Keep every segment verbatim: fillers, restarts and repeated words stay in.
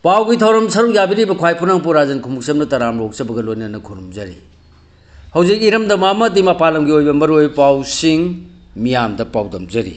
ꯄꯥꯎꯒꯤ ꯊꯧꯔꯝ ꯁꯔꯨꯛ ꯌꯥꯕꯤꯔꯤꯕ ꯈ꯭ꯋꯥꯏ ꯄꯨꯅꯪ ꯄꯨꯔꯥꯖꯟ ꯈꯨꯃꯨꯛꯆꯝꯅ ꯇꯔꯥꯝ ꯑꯣꯛꯆꯕꯒ ꯂꯣꯏꯅꯅ ꯈꯨꯔꯨꯝꯖꯔꯤ꯫ ꯍꯧꯖꯤꯛ ꯏꯔꯝꯗꯝ ꯑꯃꯗꯤ ꯃꯄꯥꯟ ꯂꯝꯒꯤ ꯑꯣꯏꯕ ꯃꯔꯨꯑꯣꯏꯕ ꯄꯥꯎꯁꯤꯡ ꯃꯤꯌꯥꯝꯗ ꯄꯥꯎꯗꯝꯖꯔꯤ꯫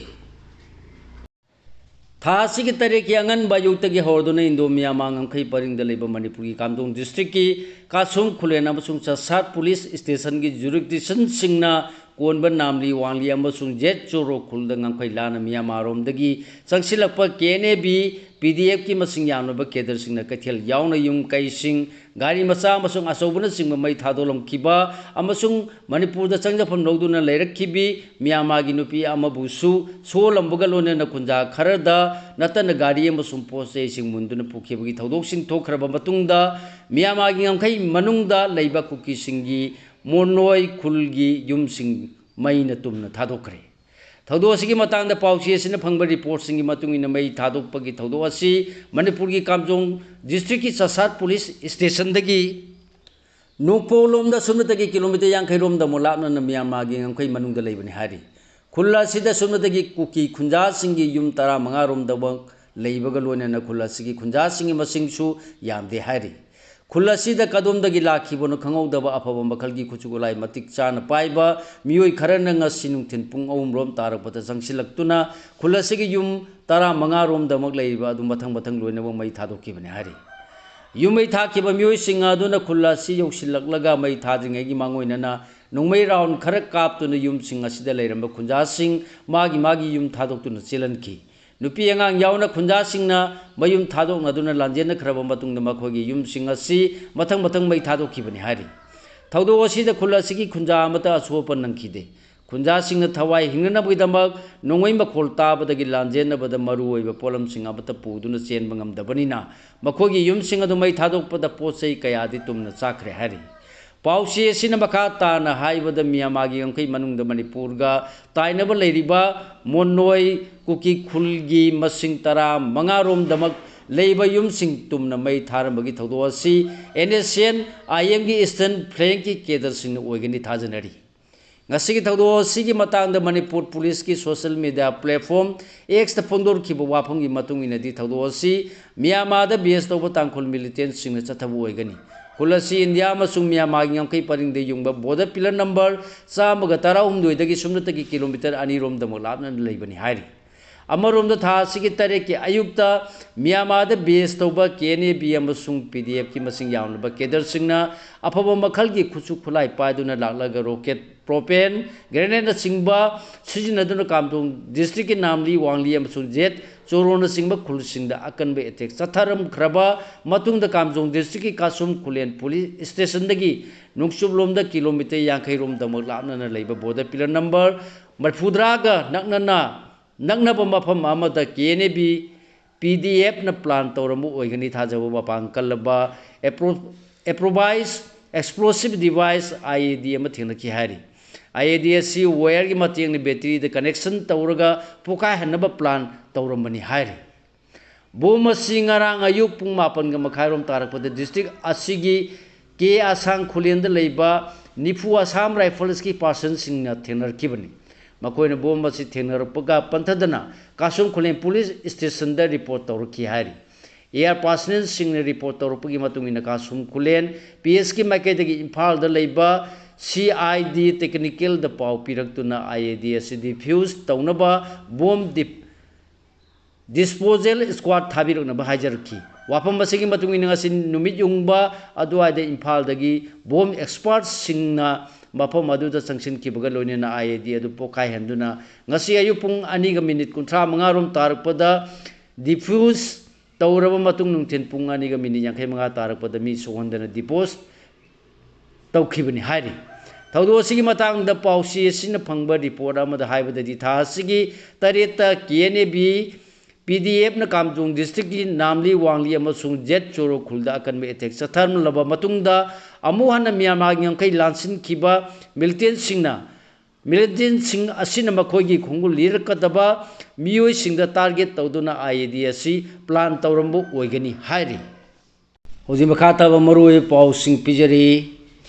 ꯊꯥ ꯑꯁꯤꯒꯤ ꯇꯔꯦꯠꯀꯤ ꯑꯉꯟꯕ ꯑꯌꯨꯛꯇꯒꯤ ꯍꯧꯔꯗꯨꯅ ꯏꯟꯗꯣ ꯃꯤꯌꯥꯃꯥ ꯉꯝꯈꯩ ꯄꯔꯤꯡꯗ ꯂꯩꯕ ꯃꯅꯤꯄꯨꯔꯒꯤ ꯀꯥꯝꯖꯣꯡ ꯗꯤꯁꯇ꯭ꯔꯤꯛꯀꯤ ꯀꯥꯁꯨꯝ ꯈꯨꯂꯦꯟ ꯑꯃꯁꯨꯡ ꯆꯁꯥꯠ ꯄꯨꯂꯤꯁ ꯁ꯭ꯇꯦꯁꯟꯒꯤ ꯖꯨꯔꯤꯁꯗꯤꯛꯁꯟꯁꯤꯡꯅ ꯀꯣꯟꯕ ꯅꯥꯝꯂꯤ ꯋꯥꯡꯂꯤ ꯑꯃꯁꯨꯡ ꯖꯦꯠ ꯆꯣꯔꯣ ꯈꯨꯜꯗ ꯉꯝꯈꯩ ꯂꯥꯟꯅ ꯃꯤꯌꯥꯃꯥꯔꯣꯝꯗꯒꯤ ꯆꯪꯁꯤꯜꯂꯛꯄ ꯀꯦ ꯑꯦꯟ ꯑꯦ ꯕꯤ, ꯄꯤ ꯗꯤ ꯑꯦꯐꯀꯤ ꯃꯁꯤꯡ ꯌꯥꯝꯂꯕ ꯀꯦꯗꯔꯁꯤꯡꯅ ꯀꯩꯊꯦꯜ ꯌꯥꯎꯅ ꯌꯨꯝ ꯀꯩꯁꯤꯡ, ꯒꯥꯔꯤ ꯃꯆꯥ ꯑꯃꯁꯨꯡ ꯑꯆꯧꯕꯅꯆꯤꯡꯕ ꯃꯩ ꯊꯥꯗꯣꯛꯂꯝꯈꯤꯕ ꯑꯃꯁꯨꯡ ꯃꯅꯤꯄꯨꯔꯗ ꯆꯪꯖꯐꯝ ꯂꯧꯗꯨꯅ ꯂꯩꯔꯛꯈꯤꯕꯤ ꯃꯤꯌꯥꯃꯥꯔꯒꯤ ꯅꯨꯄꯤ ꯑꯃꯕꯨꯁꯨ ꯁꯣꯛꯍꯜꯂꯝꯕꯒ ꯂꯣꯏꯅꯅ ꯈꯨꯟꯖꯥ ꯈꯔꯗ ꯅꯠꯇꯅ ꯒꯥꯔꯤ ꯑꯃꯁꯨꯡ ꯄꯣꯠ ꯆꯩꯁꯤꯡ ꯃꯨꯟꯗꯨꯅ ꯄꯨꯈꯤꯕꯒꯤ ꯊꯧꯗꯣꯛꯁꯤꯡ ꯊꯣꯛꯈ꯭ꯔꯕ ꯃꯇꯨꯡꯗ, ꯃꯤꯌꯥꯃꯥꯔꯒꯤ ꯉꯝꯈꯩ ꯃꯅꯨꯡꯗ ꯂꯩꯕ ꯀꯨꯀꯤꯁꯤꯡꯒꯤ ꯃꯣꯅꯣꯏ ꯈꯨꯜꯒꯤ ꯌꯨꯝꯁꯤꯡ ꯃꯩꯅ ꯇꯨꯝꯅ ꯊꯥꯗꯣꯛꯈ꯭ꯔꯦ꯫ ꯊꯧꯗꯣꯛ ꯑꯁꯤꯒꯤ ꯃꯇꯥꯡꯗ ꯄꯥꯎꯆꯦ ꯑꯁꯤꯅ ꯐꯪꯕ ꯔꯤꯄꯣꯔꯠꯁꯤꯡꯒꯤ ꯃꯇꯨꯡ ꯏꯟꯅ, ꯃꯩ ꯊꯥꯗꯣꯛꯄꯒꯤ ꯊꯧꯗꯣꯛ ꯑꯁꯤ ꯃꯅꯤꯄꯨꯔꯒꯤ ꯀꯥꯝꯖꯣꯡ ꯗꯤꯁꯇ꯭ꯔꯤꯛꯀꯤ ꯆꯁꯥꯠ ꯄꯨꯂꯤꯁ ꯁ꯭ꯇꯦꯁꯟꯗꯒꯤ ꯅꯣꯡꯄꯣꯛꯂꯣꯝꯗ ꯁꯨꯞꯅꯇꯒꯤ ꯀꯤꯂꯣꯃꯤꯇꯔ ꯌꯥꯡꯈꯩ ꯔꯣꯝꯗ ꯑꯃꯨꯛ ꯂꯥꯞꯅꯅ ꯃ꯭ꯌꯥꯟꯃꯥꯔꯒꯤ ꯉꯝꯈꯩ ꯃꯅꯨꯡꯗ ꯂꯩꯕꯅꯤ ꯍꯥꯏꯔꯤ꯫ ꯈꯨꯜ ꯑꯁꯤꯗ ꯁꯨꯞꯅꯇꯒꯤ ꯀꯨꯀꯤ ꯈꯨꯟꯖꯥꯁꯤꯡꯒꯤ ꯌꯨꯝ ꯇꯔꯥꯃꯉꯥ ꯔꯣꯝꯗꯃꯛ ꯂꯩꯕꯒ ꯂꯣꯏꯅꯅ ꯈꯨꯜ ꯑꯁꯤꯒꯤ ꯈꯨꯟꯖꯥꯁꯤꯡꯒꯤ ꯃꯁꯤꯡꯁꯨ ꯌꯥꯝꯗꯦ ꯍꯥꯏꯔꯤ꯫ ꯈꯨꯜ ꯑꯁꯤꯗ ꯀꯗꯣꯝꯗꯒꯤ ꯂꯥꯛꯈꯤꯕꯅꯣ ꯈꯪꯍꯧꯗꯕ ꯑꯐꯕ ꯃꯈꯜꯒꯤ ꯈꯨꯠꯁꯨ ꯈꯨꯠꯂꯥꯏ ꯃꯇꯤꯛ ꯆꯥꯅ ꯄꯥꯏꯕ ꯃꯤꯑꯣꯏ ꯈꯔꯅ ꯉꯁꯤ ꯅꯨꯡꯊꯤꯜ ꯄꯨꯡ ꯑꯍꯨꯝ ꯔꯣꯝ ꯇꯥꯔꯛꯄꯗ ꯆꯪꯁꯤꯜꯂꯛꯇꯨꯅ ꯈꯨꯜ ꯑꯁꯤꯒꯤ ꯌꯨꯝ ꯇꯔꯥꯃꯉꯥ ꯔꯣꯝꯗꯃꯛ ꯂꯩꯔꯤꯕ ꯑꯗꯨ ꯃꯊꯪ ꯃꯊꯪ ꯂꯣꯏꯅꯃꯛ ꯃꯩ ꯊꯥꯗꯣꯛꯈꯤꯕꯅꯤ ꯍꯥꯏꯔꯤ꯫ ꯌꯨꯝ ꯃꯩ ꯊꯥꯈꯤꯕ ꯃꯤꯑꯣꯏꯁꯤꯡ ꯑꯗꯨꯅ ꯈꯨꯜ ꯑꯁꯤ ꯌꯧꯁꯤꯜꯂꯛꯂꯒ ꯃꯩ ꯊꯥꯗ꯭ꯔꯤꯉꯩꯒꯤ ꯃꯥꯡꯑꯣꯏꯅꯅ ꯅꯣꯡꯃꯩ ꯔꯥꯎꯟ ꯈꯔ ꯀꯥꯞꯇꯨꯅ ꯌꯨꯝꯁꯤꯡ ꯑꯁꯤꯗ ꯂꯩꯔꯝꯕ ꯈꯨꯟꯖꯥꯁꯤꯡ ꯃꯥꯒꯤ ꯃꯥꯒꯤ ꯌꯨꯝ ꯊꯥꯗꯣꯛꯇꯨꯅ ꯆꯦꯜꯍꯟꯈꯤ꯫ ꯅꯨꯄꯤ ꯑꯉꯥꯡ ꯌꯥꯎꯅ ꯈꯨꯟꯖꯥꯁꯤꯡꯅ ꯃꯌꯨꯝ ꯊꯥꯗꯣꯛꯅꯗꯨꯅ ꯂꯥꯟꯖꯦꯟꯅꯈ꯭ꯔꯕ ꯃꯇꯨꯡꯗ ꯃꯈꯣꯏꯒꯤ ꯌꯨꯝꯁꯤꯡ ꯑꯁꯤ ꯃꯊꯪ ꯃꯊꯪ ꯃꯩ ꯊꯥꯗꯣꯛꯈꯤꯕꯅꯤ ꯍꯥꯏꯔꯤ꯫ ꯊꯧꯗꯣꯛ ꯑꯁꯤꯗ ꯈꯨꯜ ꯑꯁꯤꯒꯤ ꯈꯨꯟꯖꯥ ꯑꯃꯠꯇ ꯑꯁꯣꯛ ꯑꯄꯟ ꯅꯪꯈꯤꯗꯦ꯫ ꯈꯨꯟꯖꯥꯁꯤꯡꯅ ꯊꯋꯥꯏ ꯍꯤꯡꯅꯅꯕꯒꯤꯗꯃꯛ ꯅꯣꯡꯃꯩ ꯃꯈꯣꯜ ꯇꯥꯕꯗꯒꯤ ꯂꯥꯟꯖꯦꯟꯅꯕꯗ ꯃꯔꯨꯑꯣꯏꯕ ꯄꯣꯠꯂꯝꯁꯤꯡ ꯑꯃꯠꯇ ꯄꯨꯗꯨꯅ ꯆꯦꯟꯕ ꯉꯝꯗꯕꯅꯤꯅ ꯃꯈꯣꯏꯒꯤ ꯌꯨꯝꯁꯤꯡ ꯑꯗꯨ ꯃꯩ ꯊꯥꯗꯣꯛꯄꯗ ꯄꯣꯠ ꯆꯩ ꯀꯌꯥꯗꯤ ꯇꯨꯝꯅ ꯆꯥꯛꯈ꯭ꯔꯦ ꯍꯥꯏꯔꯤ꯫ ꯄꯥꯎꯆꯦ ꯑꯁꯤꯅ ꯃꯈꯥ ꯇꯥꯅ ꯍꯥꯏꯕꯗ ꯃ꯭ꯌꯥꯟꯃꯥꯔꯒꯤ ꯉꯝꯈꯩ ꯃꯅꯨꯡꯗ ꯃꯅꯤꯄꯨꯔꯒ ꯇꯥꯏꯅꯕ ꯂꯩꯔꯤꯕ ꯃꯣꯅꯣꯏ ꯀꯨꯀꯤ ꯈꯨꯜꯒꯤ ꯃꯁꯤꯡ ꯇꯔꯥ ꯃꯉꯥ ꯔꯣꯝꯗꯃꯛ ꯂꯩꯕ ꯌꯨꯝꯁꯤꯡ ꯇꯨꯝꯅ ꯃꯩ ꯊꯥꯔꯝꯕꯒꯤ ꯊꯧꯗꯣꯛ ꯑꯁꯤ ꯑꯦꯟ ꯑꯦꯁ ꯑꯦꯟ ꯑꯥꯏ ꯑꯦꯝꯒꯤ ꯏꯁꯇꯔꯟ ꯐ꯭ꯂꯦꯡꯀꯤ ꯀꯦꯗꯔꯁꯤꯡꯅ ꯑꯣꯏꯒꯅꯤ ꯊꯥꯖꯅꯔꯤ꯫ ꯉꯁꯤꯒꯤ ꯊꯧꯗꯣꯛ ꯑꯁꯤꯒꯤ ꯃꯇꯥꯡꯗ ꯃꯅꯤꯄꯨꯔ ꯄꯨꯂꯤꯁꯀꯤ ꯁꯣꯁꯤꯌꯦꯜ ꯃꯤꯗꯤꯌꯥ ꯄ꯭ꯂꯦꯠꯐꯣꯝ ꯑꯦꯛꯁꯇ ꯐꯣꯡꯗꯣꯔꯛꯈꯤꯕ ꯋꯥꯐꯝꯒꯤ ꯃꯇꯨꯡ ꯏꯟꯅꯗꯤ, ꯊꯧꯗꯣꯛ ꯑꯁꯤ ꯃ꯭ꯌꯥꯟꯃꯥꯔꯗ ꯕꯦꯁ ꯇꯧꯕ ꯇꯥꯡꯈꯨꯜ ꯃꯤꯂꯤꯇꯦꯟꯁꯤꯡꯅ ꯆꯠꯊꯕ ꯑꯣꯏꯒꯅꯤ꯫ ꯈꯨꯜ ꯑꯁꯤ ꯏꯟꯗꯤꯌꯥ ꯑꯃꯁꯨꯡ ꯃ꯭ꯌꯥꯟꯃꯥꯔꯒꯤ ꯉꯝꯈꯩ ꯄꯔꯤꯡꯗ ꯌꯨꯡꯕ ꯕꯣꯔꯗꯔ ꯄꯤꯂꯔ ꯅꯝꯕꯔ ꯆꯥꯝꯃꯒ ꯇꯔꯥꯍꯨꯝꯗꯣꯏꯗꯒꯤ ꯁꯨꯞꯅꯇꯒꯤ ꯀꯤꯂꯣꯃꯤꯇꯔ ꯑꯅꯤꯔꯣꯝꯗꯃꯛ ꯂꯥꯞꯅꯅ ꯂꯩꯕꯅꯤ ꯍꯥꯏꯔꯤ꯫ ꯑꯃꯔꯣꯝꯗ, ꯊꯥ ꯑꯁꯤꯒꯤ ꯇꯔꯦꯠꯀꯤ ꯑꯌꯨꯛꯇ ꯃ꯭ꯌꯥꯟꯃꯥꯔꯗ ꯕꯦꯁ ꯇꯧꯕ ꯀꯦ ꯑꯦꯟ ꯑꯦ ꯕꯤ ꯑꯃꯁꯨꯡ ꯄꯤ ꯗꯤ ꯑꯦꯐꯀꯤ ꯃꯁꯤꯡ ꯌꯥꯝꯂꯕ ꯀꯦꯗꯔꯁꯤꯡꯅ ꯑꯐꯕ ꯃꯈꯜꯒꯤ ꯈꯨꯠꯁꯨ ꯈꯨꯠꯂꯥꯏ ꯄꯥꯏꯗꯨꯅ ꯂꯥꯛꯂꯒ ꯔꯣꯀꯦꯠ, ꯄ꯭ꯔꯣꯄꯦꯟ, ꯒ꯭ꯔꯦꯅꯦꯗꯅꯆꯤꯡꯕ ꯁꯤꯖꯤꯟꯅꯗꯨꯅ ꯀꯥꯝꯖꯣꯡ ꯗꯤꯁꯇ꯭ꯔꯤꯛꯀꯤ ꯅꯥꯝꯂꯤ, ꯋꯥꯡꯂꯤ ꯑꯃꯁꯨꯡ ꯖꯦꯠ ꯆꯣꯔꯣꯅꯆꯤꯡꯕ ꯈꯨꯜꯁꯤꯡꯗ ꯑꯀꯟꯕ ꯑꯦꯇꯦꯛ ꯆꯠꯊꯔꯝꯈ꯭ꯔꯕ ꯃꯇꯨꯡꯗ, ꯀꯥꯝꯖꯣꯡ ꯗꯤꯁꯇ꯭ꯔꯤꯛꯀꯤ ꯀꯥꯁꯨꯝ ꯈꯨꯂꯦꯟ ꯄꯨꯂꯤꯁ ꯁ꯭ꯇꯦꯁꯟꯗꯒꯤ ꯅꯣꯡꯆꯨꯞꯂꯣꯝꯗ ꯀꯤꯂꯣꯃꯤꯇꯔ ꯌꯥꯡꯈꯩ ꯔꯣꯝꯗꯃꯛ ꯂꯥꯞꯅꯅ ꯂꯩꯕ ꯕꯣꯔꯗꯔ ꯄꯤꯂꯔ ꯅꯝꯕꯔ ꯃꯔꯤꯐꯨꯇꯔꯥꯒ ꯅꯛꯅꯅ, ꯅꯛꯅꯕ ꯃꯐꯝ ꯑꯃꯗ K N A B, P D ꯑꯦꯐꯅ ꯄ꯭ꯂꯥꯟ ꯇꯧꯔꯝꯕ ꯑꯣꯏꯒꯅꯤ ꯊꯥꯖꯕ ꯃꯄꯥꯡ ꯀꯜꯂꯕ ꯑꯦꯄ꯭ꯔꯣ-, improvised explosive device, I E D, ꯑꯃ ꯊꯦꯡꯅꯈꯤ ꯍꯥꯏꯔꯤ꯫ ꯑꯥꯏ ꯏ ꯗꯤ ꯑꯁꯤ ꯋꯥꯌꯔꯒꯤ ꯃꯇꯦꯡꯅ ꯕꯦꯇ꯭ꯔꯤꯗ ꯀꯅꯦꯛꯁꯟ ꯇꯧꯔꯒ ꯄꯣꯈꯥꯏꯍꯟꯅꯕ ꯄ꯭ꯂꯥꯟ ꯇꯧꯔꯝꯕꯅꯤ ꯍꯥꯏꯔꯤ꯫ ꯕꯣꯝ ꯑꯁꯤ ꯉꯔꯥꯡ ꯑꯌꯨꯛ ꯄꯨꯡ ꯃꯥꯄꯟꯒ ꯃꯈꯥꯏꯔꯣꯝ ꯇꯥꯔꯛꯄꯗ ꯗꯤꯁꯇ꯭ꯔꯤꯛ ꯑꯁꯤꯒꯤ ꯀꯦ ꯑꯁꯥꯡ ꯈꯨꯂꯦꯟꯗ ꯂꯩꯕ ꯅꯤꯐꯨ ꯑꯁꯥꯝ ꯔꯥꯏꯐꯜꯁꯀꯤ ꯄꯥꯔꯁꯟꯁꯤꯡꯅ ꯊꯦꯡꯅꯔꯛꯈꯤꯕꯅꯤ꯫ ꯃꯈꯣꯏꯅ ꯕꯣꯝ ꯑꯁꯤ ꯊꯦꯡꯅꯔꯛꯄꯒ ꯄꯟꯊꯗꯅ ꯀꯥꯁꯨꯝ ꯈꯨꯂꯦꯟ ꯄꯨꯂꯤꯁ ꯁ꯭ꯇꯦꯁꯟꯗ ꯔꯤꯄꯣꯔꯠ ꯇꯧꯔꯛꯈꯤ ꯍꯥꯏꯔꯤ꯫ ꯑꯦꯌꯥꯔ ꯄꯥꯔꯁꯅꯦꯜꯁꯤꯡꯅ ꯔꯤꯄꯣꯔꯠ ꯇꯧꯔꯛꯄꯒꯤ ꯃꯇꯨꯡ ꯏꯟꯅ, ꯀꯥꯁꯨꯝ ꯈꯨꯂꯦꯟ ꯄꯤ ꯑꯦꯁꯀꯤ ꯃꯥꯏꯀꯩꯗꯒꯤ ꯏꯝꯐꯥꯜꯗ ꯂꯩꯕ ꯁꯤ ꯑꯥꯏ ꯗꯤ ꯇꯦꯛꯅꯤꯀꯦꯜꯗ ꯄꯥꯎ ꯄꯤꯔꯛꯇꯨꯅ ꯑꯥꯏ ꯏ ꯗꯤ ꯑꯁꯤ ꯗꯤꯐ꯭ꯌꯨꯁ ꯇꯧꯅꯕ ꯕꯣꯝ ꯗꯤꯞ-, ꯗꯤꯁꯄꯣꯖꯦꯜ ꯁ꯭ꯀ꯭ꯋꯥꯗ ꯊꯥꯕꯤꯔꯛꯅꯕ ꯍꯥꯏꯖꯔꯛꯈꯤ꯫ ꯋꯥꯐꯝ ꯑꯁꯤꯒꯤ ꯃꯇꯨꯡ ꯏꯟꯅ, ꯉꯁꯤ ꯅꯨꯃꯤꯠ ꯌꯨꯡꯕ ꯑꯗꯨꯋꯥꯏꯗ ꯏꯝꯐꯥꯜꯗꯒꯤ ꯕꯣꯝ ꯑꯦꯛꯁꯄꯥꯔꯠꯁꯤꯡꯅ ꯃꯐꯝ ꯑꯗꯨꯗ ꯆꯪꯁꯤꯟꯈꯤꯕꯒ ꯂꯣꯏꯅꯅ ꯑꯥꯏ ꯏ ꯗꯤ ꯑꯗꯨ ꯄꯣꯈꯥꯏꯍꯟꯗꯨꯅ, ꯉꯁꯤ ꯑꯌꯨꯛ ꯄꯨꯡ ꯑꯅꯤꯒ ꯃꯤꯅꯤꯠ ꯀꯨꯟꯊ꯭ꯔꯥ ꯃꯉꯥ ꯔꯣꯝ ꯇꯥꯔꯛꯄꯗ ꯗꯤꯐ꯭ꯌꯨꯁ ꯇꯧꯔꯕ ꯃꯇꯨꯡ, ꯅꯨꯡꯊꯤꯜ ꯄꯨꯡ ꯑꯅꯤꯒ ꯃꯤꯅꯤꯠ ꯌꯥꯡꯈꯩ ꯃꯉꯥ ꯇꯥꯔꯛꯄꯗ ꯃꯤ ꯁꯣꯛꯍꯟꯗꯅ ꯗꯤꯄꯣꯖ ꯇꯧꯈꯤꯕꯅꯤ ꯍꯥꯏꯔꯤ꯫ ꯊꯧꯗꯣꯛ ꯑꯁꯤꯒꯤ ꯃꯇꯥꯡꯗ ꯄꯥꯎꯆꯦ ꯑꯁꯤꯅ ꯐꯪꯕ ꯔꯤꯄꯣꯔꯠ ꯑꯃꯗ ꯍꯥꯏꯕꯗꯗꯤ, ꯊꯥ ꯑꯁꯤꯒꯤ ꯇꯔꯦꯠꯇ ꯀꯦ N A B, P D ꯑꯦꯐꯅ ꯀꯥꯝꯖꯣꯡ ꯗꯤꯁꯇ꯭ꯔꯤꯛꯀꯤ ꯅꯥꯝꯂꯤ, ꯋꯥꯡꯂꯤ ꯑꯃꯁꯨꯡ ꯖꯦꯠ ꯆꯣꯔꯣ ꯈꯨꯜꯗ ꯑꯀꯟꯕ ꯑꯦꯇꯦꯛ ꯆꯠꯊꯔꯝꯂꯕ ꯃꯇꯨꯡꯗ, ꯑꯃꯨꯛ ꯍꯟꯅ ꯃ꯭ꯌꯥꯟꯃꯥꯔꯒꯤ ꯉꯝꯈꯩ ꯂꯥꯟꯁꯤꯟꯈꯤꯕ ꯃꯤꯂꯤꯇꯦꯟꯁꯤꯡꯅ, ꯃꯤꯂꯤꯇꯦꯟꯁꯤꯡ ꯑꯁꯤꯅ ꯃꯈꯣꯏꯒꯤ ꯈꯣꯡꯒꯨꯜ ꯂꯤꯔꯛꯀꯗꯕ ꯃꯤꯑꯣꯏꯁꯤꯡꯗ ꯇꯥꯔꯒꯦꯠ ꯇꯧꯗꯨꯅ ꯑꯥꯏ ꯏ ꯗꯤ ꯑꯁꯤ ꯄ꯭ꯂꯥꯟ ꯇꯧꯔꯝꯕ ꯑꯣꯏꯒꯅꯤ ꯍꯥꯏꯔꯤ꯫ ꯍꯧꯖꯤꯛ ꯃꯈꯥ ꯇꯥꯕ ꯃꯔꯨꯑꯣꯏꯕ ꯄꯥꯎꯁꯤꯡ ꯄꯤꯖꯔꯤ꯫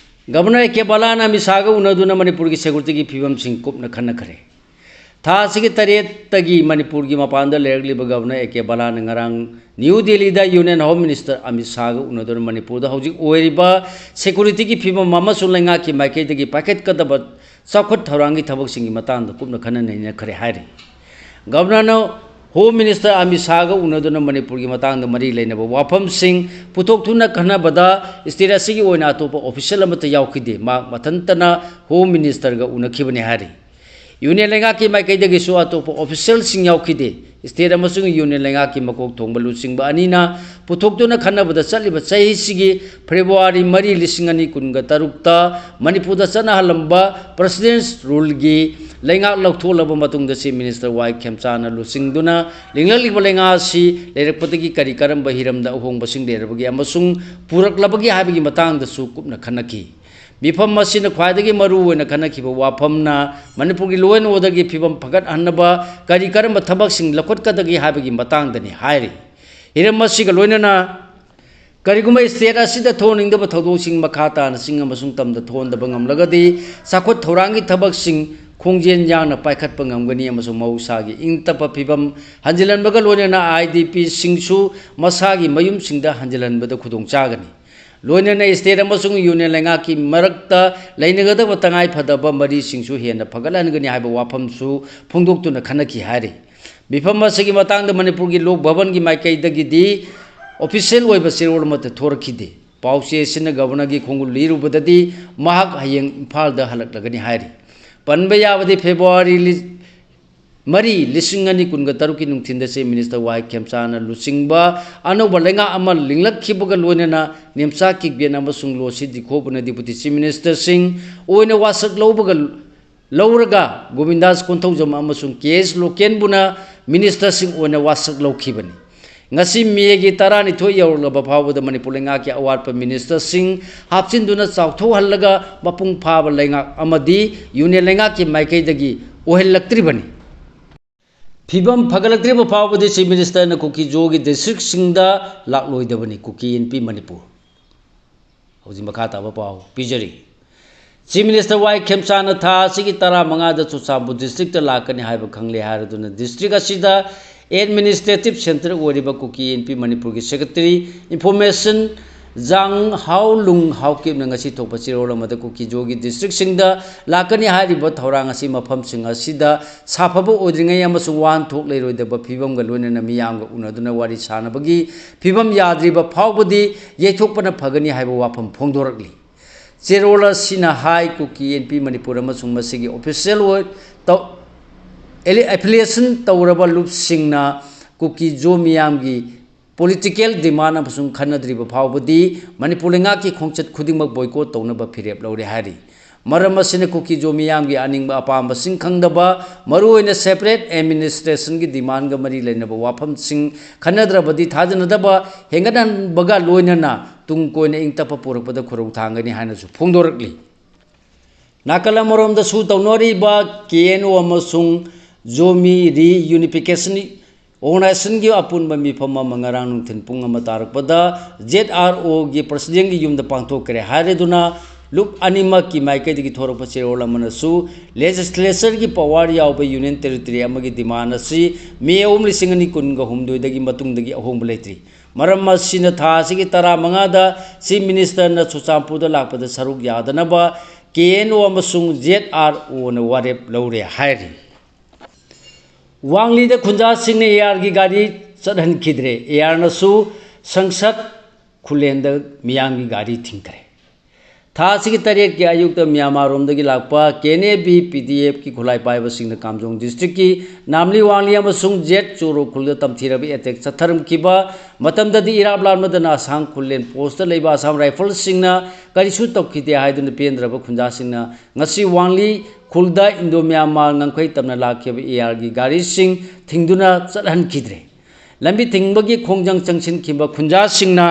ꯒꯕꯔꯅꯔ ꯑꯦ ꯀꯦ ꯕꯂꯥꯅ ꯑꯃꯤꯠ ꯁꯥꯍꯒ ꯎꯅꯗꯨꯅ ꯃꯅꯤꯄꯨꯔꯒꯤ ꯁꯦꯀ꯭ꯌꯨꯔꯤꯇꯤꯒꯤ ꯐꯤꯕꯝꯁꯤꯡ ꯀꯨꯞꯅ ꯈꯟꯅꯈ꯭ꯔꯦ꯫ ꯊꯥ ꯑꯁꯤꯒꯤ ꯇꯔꯦꯠꯇꯒꯤ ꯃꯅꯤꯄꯨꯔꯒꯤ ꯃꯄꯥꯟꯗ ꯂꯩꯔꯛꯂꯤꯕ ꯒꯕꯔꯅꯔ ꯑꯦ ꯀꯦ ꯕꯂꯥꯅ ꯉꯔꯥꯡ ꯅ꯭ꯌꯨ ꯗꯤꯜꯂꯤꯗ ꯌꯨꯅꯤꯌꯟ ꯍꯣꯝ ꯃꯤꯅꯤꯁꯇꯔ ꯑꯃꯤꯠ ꯁꯥꯍꯒ ꯎꯅꯗꯨꯅ ꯃꯅꯤꯄꯨꯔꯗ ꯍꯧꯖꯤꯛ ꯑꯣꯏꯔꯤꯕ ꯁꯦꯀ꯭ꯌꯨꯔꯤꯇꯤꯒꯤ ꯐꯤꯕꯝ ꯑꯃꯁꯨꯡ ꯂꯩꯉꯥꯛꯀꯤ ꯃꯥꯏꯀꯩꯗꯒꯤ ꯄꯥꯏꯈꯠꯀꯗꯕ ꯆꯥꯎꯈꯠ ꯊꯧꯔꯥꯡꯒꯤ ꯊꯕꯛꯁꯤꯡꯒꯤ ꯃꯇꯥꯡꯗ ꯀꯨꯞꯅ ꯈꯟꯅ ꯅꯩꯅꯈ꯭ꯔꯦ ꯍꯥꯏꯔꯤ꯫ ꯒꯕꯔꯅꯔꯅ ꯍꯣꯝ ꯃꯤꯅꯤꯁꯇꯔ ꯑꯃꯤꯠ ꯁꯥꯍꯒ ꯎꯅꯗꯨꯅ ꯃꯅꯤꯄꯨꯔꯒꯤ ꯃꯇꯥꯡꯗ ꯃꯔꯤ ꯂꯩꯅꯕ ꯋꯥꯐꯝꯁꯤꯡ ꯄꯨꯊꯣꯛꯇꯨꯅ ꯈꯟꯅꯕꯗ ꯁ꯭ꯇꯦꯠ ꯑꯁꯤꯒꯤ ꯑꯣꯏꯅ ꯑꯇꯣꯞꯄ ꯑꯣꯐꯤꯁꯤꯌꯦꯜ ꯑꯃꯠꯇ ꯌꯥꯎꯈꯤꯗꯦ꯫ ꯃꯍꯥꯛ ꯃꯊꯟꯇꯅ ꯍꯣꯝ ꯃꯤꯅꯤꯁꯇꯔꯒ ꯎꯅꯈꯤꯕꯅꯤ ꯍꯥꯏꯔꯤ꯫ ꯌꯨꯅꯤꯌꯟ ꯂꯩꯉꯥꯛꯀꯤ ꯃꯥꯏꯀꯩꯗꯒꯤꯁꯨ ꯑꯇꯣꯞꯄ ꯑꯣꯐꯤꯁꯤꯌꯦꯜꯁꯤꯡ ꯌꯥꯎꯈꯤꯗꯦ꯫ ꯁ꯭ꯇꯦꯠ ꯑꯃꯁꯨꯡ ꯌꯨꯅꯤꯌꯟ ꯂꯩꯉꯥꯛꯀꯤ ꯃꯀꯣꯛ ꯊꯣꯡꯕ ꯂꯨꯆꯤꯡꯕ ꯑꯅꯤꯅ ꯄꯨꯊꯣꯛꯇꯨꯅ ꯈꯟꯅꯕꯗ ꯆꯠꯂꯤꯕ ꯆꯍꯤꯁꯤꯒꯤ ꯐꯦꯕ꯭ꯔꯨꯋꯥꯔꯤ ꯃꯔꯤ, ꯂꯤꯁꯤꯡ ꯑꯅꯤ ꯀꯨꯟꯒ ꯇꯔꯨꯛꯇ ꯃꯅꯤꯄꯨꯔꯗ ꯆꯠꯅꯍꯜꯂꯝꯕ ꯄ꯭ꯔꯁꯤꯗꯦꯟꯁ ꯔꯨꯜꯒꯤ ꯂꯩꯉꯥꯛ ꯂꯧꯊꯣꯛꯂꯕ ꯃꯇꯨꯡꯗ ꯆꯤꯐ ꯃꯤꯅꯤꯁꯇꯔ ꯋꯥꯏ ꯈꯦꯝꯆꯥꯅ ꯂꯨꯆꯤꯡꯗꯨꯅ ꯂꯤꯡꯂꯛꯂꯤꯕ ꯂꯩꯉꯥꯛ ꯑꯁꯤ ꯂꯩꯔꯛꯄꯗꯒꯤ ꯀꯔꯤ ꯀꯔꯝꯕ ꯍꯤꯔꯝꯗ ꯑꯍꯣꯡꯕꯁꯤꯡ ꯂꯩꯔꯕꯒꯦ ꯑꯃꯁꯨꯡ ꯄꯨꯔꯛꯂꯕꯒꯦ ꯍꯥꯏꯕꯒꯤ ꯃꯇꯥꯡꯗꯁꯨ ꯀꯨꯞꯅ ꯈꯟꯅꯈꯤ꯫ ꯃꯤꯐꯝ ꯑꯁꯤꯅ ꯈ꯭ꯋꯥꯏꯗꯒꯤ ꯃꯔꯨ ꯑꯣꯏꯅ ꯈꯟꯅꯈꯤꯕ ꯋꯥꯐꯝꯅ ꯃꯅꯤꯄꯨꯔꯒꯤ law and orderꯒꯤ ꯐꯤꯕꯝ ꯐꯒꯠꯍꯟꯅꯕ ꯀꯔꯤ ꯀꯔꯝꯕ ꯊꯕꯛꯁꯤꯡ ꯂꯧꯈꯠꯀꯗꯒꯦ ꯍꯥꯏꯕꯒꯤ ꯃꯇꯥꯡꯗꯅꯤ ꯍꯥꯏꯔꯤ꯫ ꯍꯤꯔꯝ ꯑꯁꯤꯒ ꯂꯣꯏꯅꯅ ꯀꯔꯤꯒꯨꯝꯕ ꯁ꯭ꯇꯦꯠ ꯑꯁꯤꯗ ꯊꯣꯛꯍꯟꯅꯤꯡꯗꯕ ꯊꯧꯗꯣꯛꯁꯤꯡ ꯃꯈꯥ ꯇꯥꯅ ꯆꯤꯡ ꯑꯃꯁꯨꯡ ꯇꯝꯗ ꯊꯣꯛꯍꯟꯗꯕ ꯉꯝꯂꯒꯗꯤ ꯆꯥꯎꯈꯠ ꯊꯧꯔꯥꯡꯒꯤ ꯊꯕꯛꯁꯤꯡ ꯈꯣꯡꯖꯦꯜ ꯌꯥꯡꯅ ꯄꯥꯏꯈꯠꯄ ꯉꯝꯒꯅꯤ ꯑꯃꯁꯨꯡ ꯃꯍꯧꯁꯥꯒꯤ ꯏꯪ ꯇꯞꯄ ꯐꯤꯕꯝ ꯍꯟꯖꯤꯜꯍꯟꯕꯒ ꯂꯣꯏꯅꯅ IDPꯁꯤꯡꯁꯨ ꯃꯁꯥꯒꯤ ꯃꯌꯨꯝꯁꯤꯡꯗ ꯍꯟꯖꯤꯜꯍꯟꯕꯗ ꯈꯨꯗꯣꯡ ꯆꯥꯒꯅꯤ꯫ ꯂꯣꯏꯅꯅ ꯁ꯭ꯇꯦꯠ ꯑꯃꯁꯨꯡ ꯌꯨꯅꯤꯌꯟ ꯂꯩꯉꯥꯛꯀꯤ ꯃꯔꯛꯇ ꯂꯩꯅꯒꯗꯕ ꯇꯉꯥꯏ ꯐꯗꯕ ꯃꯔꯤꯁꯤꯡꯁꯨ ꯍꯦꯟꯅ ꯐꯒꯠꯍꯟꯒꯅꯤ ꯍꯥꯏꯕ ꯋꯥꯐꯝꯁꯨ ꯐꯣꯡꯗꯣꯛꯇꯨꯅ ꯈꯟꯅꯈꯤ ꯍꯥꯏꯔꯤ꯫ ꯃꯤꯐꯝ ꯑꯁꯤꯒꯤ ꯃꯇꯥꯡꯗ ꯃꯅꯤꯄꯨꯔꯒꯤ ꯂꯣꯛ ꯚꯕꯟꯒꯤ ꯃꯥꯏꯀꯩꯗꯒꯤꯗꯤ ꯑꯣꯐꯤꯁꯤꯌꯦꯜ ꯑꯣꯏꯕ ꯆꯦꯔꯣꯜ ꯑꯃꯠꯇ ꯊꯣꯔꯛꯈꯤꯗꯦ꯫ ꯄꯥꯎꯆꯦ ꯑꯁꯤꯅ ꯒꯕꯔꯅꯔꯒꯤ ꯈꯣꯡꯒꯨꯜ ꯂꯤꯔꯨꯕꯗꯗꯤ ꯃꯍꯥꯛ ꯍꯌꯦꯡ ꯏꯝꯐꯥꯜꯗ ꯍꯜꯂꯛꯂꯒꯅꯤ ꯍꯥꯏꯔꯤ꯫ ꯄꯟꯕ ꯌꯥꯕꯗꯤ ꯐꯦꯕ꯭ꯔꯨꯋꯥꯔꯤ ꯂꯤ-, ꯃꯔꯤ, ꯂꯤꯁꯤꯡ ꯑꯅꯤ ꯀꯨꯟꯒ ꯇꯔꯨꯛꯀꯤ ꯅꯨꯡꯊꯤꯟꯗ ꯆꯤꯐ ꯃꯤꯅꯤꯁꯇꯔ ꯋꯥꯏ ꯈꯦꯝꯆꯥꯅ ꯂꯨꯆꯤꯡꯕ ꯑꯅꯧꯕ ꯂꯩꯉꯥꯛ ꯑꯃ ꯂꯤꯡꯂꯛꯈꯤꯕꯒ ꯂꯣꯏꯅꯅ ꯅꯦꯝꯆꯥ ꯀꯤꯛꯕꯦꯟ ꯑꯃꯁꯨꯡ ꯂꯣꯁꯤ ꯗꯤꯈꯣꯕꯅ ꯗꯤꯄꯨꯇꯤ ꯆꯤꯐ ꯃꯤꯅꯤꯁꯇꯔꯁꯤꯡ ꯑꯣꯏꯅ ꯋꯥꯁꯛ ꯂꯧꯕꯒ ꯂꯧꯔꯒ ꯒꯣꯕꯤꯟꯗꯥꯁ ꯀꯣꯟꯊꯧꯖꯝ ꯑꯃꯁꯨꯡ ꯀꯦ ꯑꯦꯁ ꯂꯣꯀꯦꯟꯕꯨꯅ ꯃꯤꯅꯤꯁꯇꯔꯁꯤꯡ ꯑꯣꯏꯅ ꯋꯥꯁꯛ ꯂꯧꯈꯤꯕꯅꯤ꯫ ꯉꯁꯤ ꯃꯦꯒꯤ ꯇꯔꯥꯅꯤꯊꯣꯏ ꯌꯧꯔꯛꯂꯕ ꯐꯥꯎꯕꯗ ꯃꯅꯤꯄꯨꯔ ꯂꯩꯉꯥꯛꯀꯤ ꯑꯋꯥꯠꯄ ꯃꯤꯅꯤꯁꯇꯔꯁꯤꯡ ꯍꯥꯞꯆꯤꯟꯗꯨꯅ ꯆꯥꯎꯊꯣꯛꯍꯜꯂꯒ ꯃꯄꯨꯡ ꯐꯥꯕ ꯂꯩꯉꯥꯛ ꯑꯃꯗꯤ ꯌꯨꯅꯤꯌꯟ ꯂꯩꯉꯥꯛꯀꯤ ꯃꯥꯏꯀꯩꯗꯒꯤ ꯑꯣꯏꯍꯜꯂꯛꯇ꯭ꯔꯤꯕꯅꯤ꯫ ꯐꯤꯕꯝ ꯐꯒꯠꯂꯛꯇ꯭ꯔꯤꯕ ꯐꯥꯎꯕꯗꯤ ꯆꯤꯐ ꯃꯤꯅꯤꯁꯇꯔꯅ ꯀꯨꯀꯤ ꯖꯣꯒꯤ ꯗꯤꯁꯇ꯭ꯔꯤꯛꯁꯤꯡꯗ ꯂꯥꯛꯂꯣꯏꯗꯕꯅꯤ꯫ ꯀꯨꯀꯤ ꯏꯟꯄꯤ ꯃꯅꯤꯄꯨꯔ꯫ ꯍꯧꯖꯤꯛ ꯃꯈꯥ ꯇꯥꯕ ꯄꯥꯎ ꯄꯤꯖꯔꯤ꯫ Chief Minister ꯋꯥꯏ ꯈꯦꯝꯆꯥꯟꯅ ꯊꯥ ꯑꯁꯤꯒꯤ ꯇꯔꯥꯃꯉꯥꯗ ꯆꯨꯔꯆꯥꯟꯄꯨꯔ district ꯇ ꯂꯥꯛꯀꯅꯤ ꯍꯥꯏꯕ ꯈꯪꯂꯦ ꯍꯥꯏꯔꯗꯨꯅ district ꯑꯁꯤꯗ administrative centre ꯑꯣꯏꯔꯤꯕ ꯀꯨꯀꯤ ꯑꯦꯟ ꯄꯤ ꯃꯅꯤꯄꯨꯔꯒꯤ Secretary Information ꯖꯥꯡ ꯍꯥꯎ ꯂꯨꯡ ꯍꯥꯎꯀꯤꯞꯅ ꯉꯁꯤ ꯊꯣꯛꯄ ꯆꯦꯔꯣꯜ ꯑꯃꯗ ꯀꯨꯀꯤ ꯖꯣꯒꯤ district ꯁꯤꯡꯗ ꯂꯥꯛꯀꯅꯤ ꯍꯥꯏꯔꯤꯕ ꯊꯧꯔꯥꯡ ꯑꯁꯤ ꯃꯐꯝꯁꯤꯡ ꯑꯁꯤꯗ ꯁꯥꯐꯕ ꯑꯣꯏꯗ꯭ꯔꯤꯉꯩ ꯑꯃꯁꯨꯡ ꯋꯥꯍꯟꯊꯣꯛ ꯂꯩꯔꯣꯏꯗꯕ ꯐꯤꯕꯝꯒ ꯂꯣꯏꯅꯅ ꯃꯤꯌꯥꯝꯒ ꯎꯅꯗꯨꯅ ꯋꯥꯔꯤ ꯁꯥꯅꯕꯒꯤ ꯐꯤꯕꯝ ꯌꯥꯗ꯭ꯔꯤꯕ ꯐꯥꯎꯕꯗꯤ ꯌꯩꯊꯣꯛꯄꯅ ꯐꯒꯅꯤ ꯍꯥꯏꯕ ꯋꯥꯐꯝ ꯐꯣꯡꯗꯣꯔꯛꯂꯤ꯫ ꯆꯦꯔꯣꯜ ꯑꯁꯤꯅ ꯍꯥꯏ, ꯀꯨꯀꯤ ꯑꯦꯟ ꯄꯤ ꯃꯅꯤꯄꯨꯔ ꯑꯃꯁꯨꯡ ꯃꯁꯤꯒꯤ official ꯑꯣꯏ-, ꯇꯧ-, ꯑꯦꯂꯤ-, affiliation ꯇꯧꯔꯕ ꯂꯨꯞꯁꯤꯡꯅ ꯀꯨꯀꯤ ꯖꯣ ꯃꯤꯌꯥꯝꯒꯤ political demand ꯑꯃꯁꯨꯡ ꯈꯟꯅꯗ꯭ꯔꯤꯕ ꯐꯥꯎꯕꯗꯤ ꯃꯅꯤꯄꯨꯔ ꯂꯩꯉꯥꯛꯀꯤ ꯈꯣꯡꯆꯠ ꯈꯨꯗꯤꯡꯃꯛ boycott ꯇꯧꯅꯕ ꯐꯤꯔꯦꯞ ꯂꯧꯔꯦ ꯍꯥꯏꯔꯤ꯫ ꯃꯔꯝ ꯑꯁꯤꯅ ꯀꯨꯀꯤ ꯖꯣ ꯃꯤꯌꯥꯝꯒꯤ ꯑꯅꯤꯡꯕ ꯑꯄꯥꯝꯕꯁꯤꯡ ꯈꯪꯗꯕ, ꯃꯔꯨꯑꯣꯏꯅ separate administration ꯒꯤ demand ꯒ ꯃꯔꯤ ꯂꯩꯅꯕ ꯋꯥꯐꯝꯁꯤꯡ ꯈꯟꯅꯗ꯭ꯔꯕꯗꯤ ꯊꯥꯖꯅꯗꯕ ꯍꯦꯟꯒꯠꯍꯟꯕꯒ ꯂꯣꯏꯅꯅ ꯇꯨꯡ ꯀꯣꯏꯅ ꯏꯪ ꯇꯞꯄ ꯄꯨꯔꯛꯄꯗ ꯈꯨꯔꯧ ꯊꯥꯡꯒꯅꯤ ꯍꯥꯏꯅꯁꯨ ꯐꯣꯡꯗꯣꯔꯛꯂꯤ꯫ ꯅꯥꯀꯜ ꯑꯃꯔꯣꯝꯗꯁꯨ ꯇꯧꯅꯔꯤꯕ ꯀꯦ ꯑꯦꯟ ꯑꯣ ꯑꯃꯁꯨꯡ ꯖꯣꯃꯤ reunification organization ꯒꯤ ꯑꯄꯨꯟꯕ ꯃꯤꯐꯝ ꯑꯃ ꯉꯔꯥꯡ ꯅꯨꯡꯊꯤꯜ ꯄꯨꯡ ꯑꯃ ꯇꯥꯔꯛꯄꯗ ꯖꯦꯠ ꯑꯥꯔ ꯑꯣ ꯒꯤ president ꯒꯤ ꯌꯨꯝꯗ ꯄꯥꯡꯊꯣꯛꯈ꯭ꯔꯦ ꯍꯥꯏꯔꯗꯨꯅ ꯂꯨꯞ ꯑꯅꯤꯃꯛꯀꯤ ꯃꯥꯏꯀꯩꯗꯒꯤ ꯊꯣꯔꯛꯄ ꯆꯦꯔꯣꯜ ꯑꯃꯅꯁꯨ legislature ꯒꯤ power ꯌꯥꯎꯕ union territory ꯑꯃꯒꯤ demand ꯑꯁꯤ ꯃꯦ ꯑꯍꯨꯝ, ꯂꯤꯁꯤꯡ ꯑꯅꯤ ꯀꯨꯟꯒ ꯍꯨꯝꯗꯣꯏꯗꯒꯤ ꯃꯇꯨꯡꯗꯒꯤ ꯑꯍꯣꯡꯕ ꯂꯩꯇ꯭ꯔꯤ꯫ ꯃꯔꯝ ꯑꯁꯤꯅ ꯊꯥ ꯑꯁꯤꯒꯤ ꯇꯔꯥꯃꯉꯥꯗ Chief Minister ꯅ ꯆꯨꯔꯆꯥꯟꯄꯨꯔꯗ ꯂꯥꯛꯄꯗ ꯁꯔꯨꯛ ꯌꯥꯗꯅꯕ ꯀꯦ ꯑꯦꯟ ꯑꯣ ꯑꯃꯁꯨꯡ ꯖꯦꯠ ꯑꯥꯔ ꯑꯣ ꯅ ꯋꯥꯔꯦꯞ ꯂꯧꯔꯦ ꯍꯥꯏꯔꯤ꯫ ꯋꯥꯡꯂꯤꯗ ꯈꯨꯟꯖꯥꯁꯤꯡꯅ ꯑꯦ ꯑꯥꯔ ꯒꯤ ꯒꯥꯔꯤ ꯆꯠꯍꯟꯈꯤꯗ꯭ꯔꯦ꯫ ꯑꯦ ꯑꯥꯔ ꯅꯁꯨ ꯁꯪꯁꯠ ꯈꯨꯂꯦꯟꯗ ꯃꯤꯌꯥꯝꯒꯤ ꯒꯥꯔꯤ ꯊꯤꯡꯈ꯭ꯔꯦ꯫ ꯊꯥ ꯑꯁꯤꯒꯤ ꯇꯔꯦꯠꯀꯤ ꯑꯌꯨꯛꯇ ꯃ꯭ꯌꯥꯟꯃꯥꯔꯔꯣꯝꯗꯒꯤ ꯂꯥꯛꯄ K N A B P D F ꯀꯤ ꯈꯨꯠꯂꯥꯏ ꯄꯥꯏꯕꯁꯤꯡꯅ ꯀꯥꯝꯖꯣꯡ district ꯀꯤ ꯅꯥꯝꯂꯤ ꯋꯥꯡꯂꯤ ꯑꯃꯁꯨꯡ ꯖꯦꯠ ꯆꯣꯔꯣ ꯈꯨꯜꯗ ꯇꯝꯊꯤꯔꯕ attack ꯆꯠꯊꯔꯝꯈꯤꯕ ꯃꯇꯝꯗꯗꯤ ꯏꯔꯥꯞ ꯂꯥꯞꯅꯗꯅ ꯑꯁꯥꯝ ꯈꯨꯜꯂꯦꯟ post ꯇ ꯂꯩꯕ Assam Rifles ꯁꯤꯡꯅ ꯀꯔꯤꯁꯨ ꯇꯧꯈꯤꯗꯦ ꯍꯥꯏꯗꯨꯅ ꯄꯦꯟꯗ꯭ꯔꯕ ꯈꯨꯟꯖꯥꯁꯤꯡꯅ ꯉꯁꯤ ꯋꯥꯡꯂꯤ ꯈꯨꯜꯗ Indo Myanmar ꯉꯝꯈꯩ ꯇꯝꯅ ꯂꯥꯛꯈꯤꯕ ꯑꯦ ꯑꯥꯔ ꯒꯤ ꯒꯥꯔꯤꯁꯤꯡ ꯊꯤꯡꯗꯨꯅ ꯆꯠꯍꯟꯈꯤꯗ꯭ꯔꯦ꯫ ꯂꯝꯕꯤ ꯊꯤꯡꯕꯒꯤ ꯈꯣꯡꯖꯪ ꯆꯪꯁꯤꯟꯈꯤꯕ ꯈꯨꯟꯖꯥꯁꯤꯡꯅ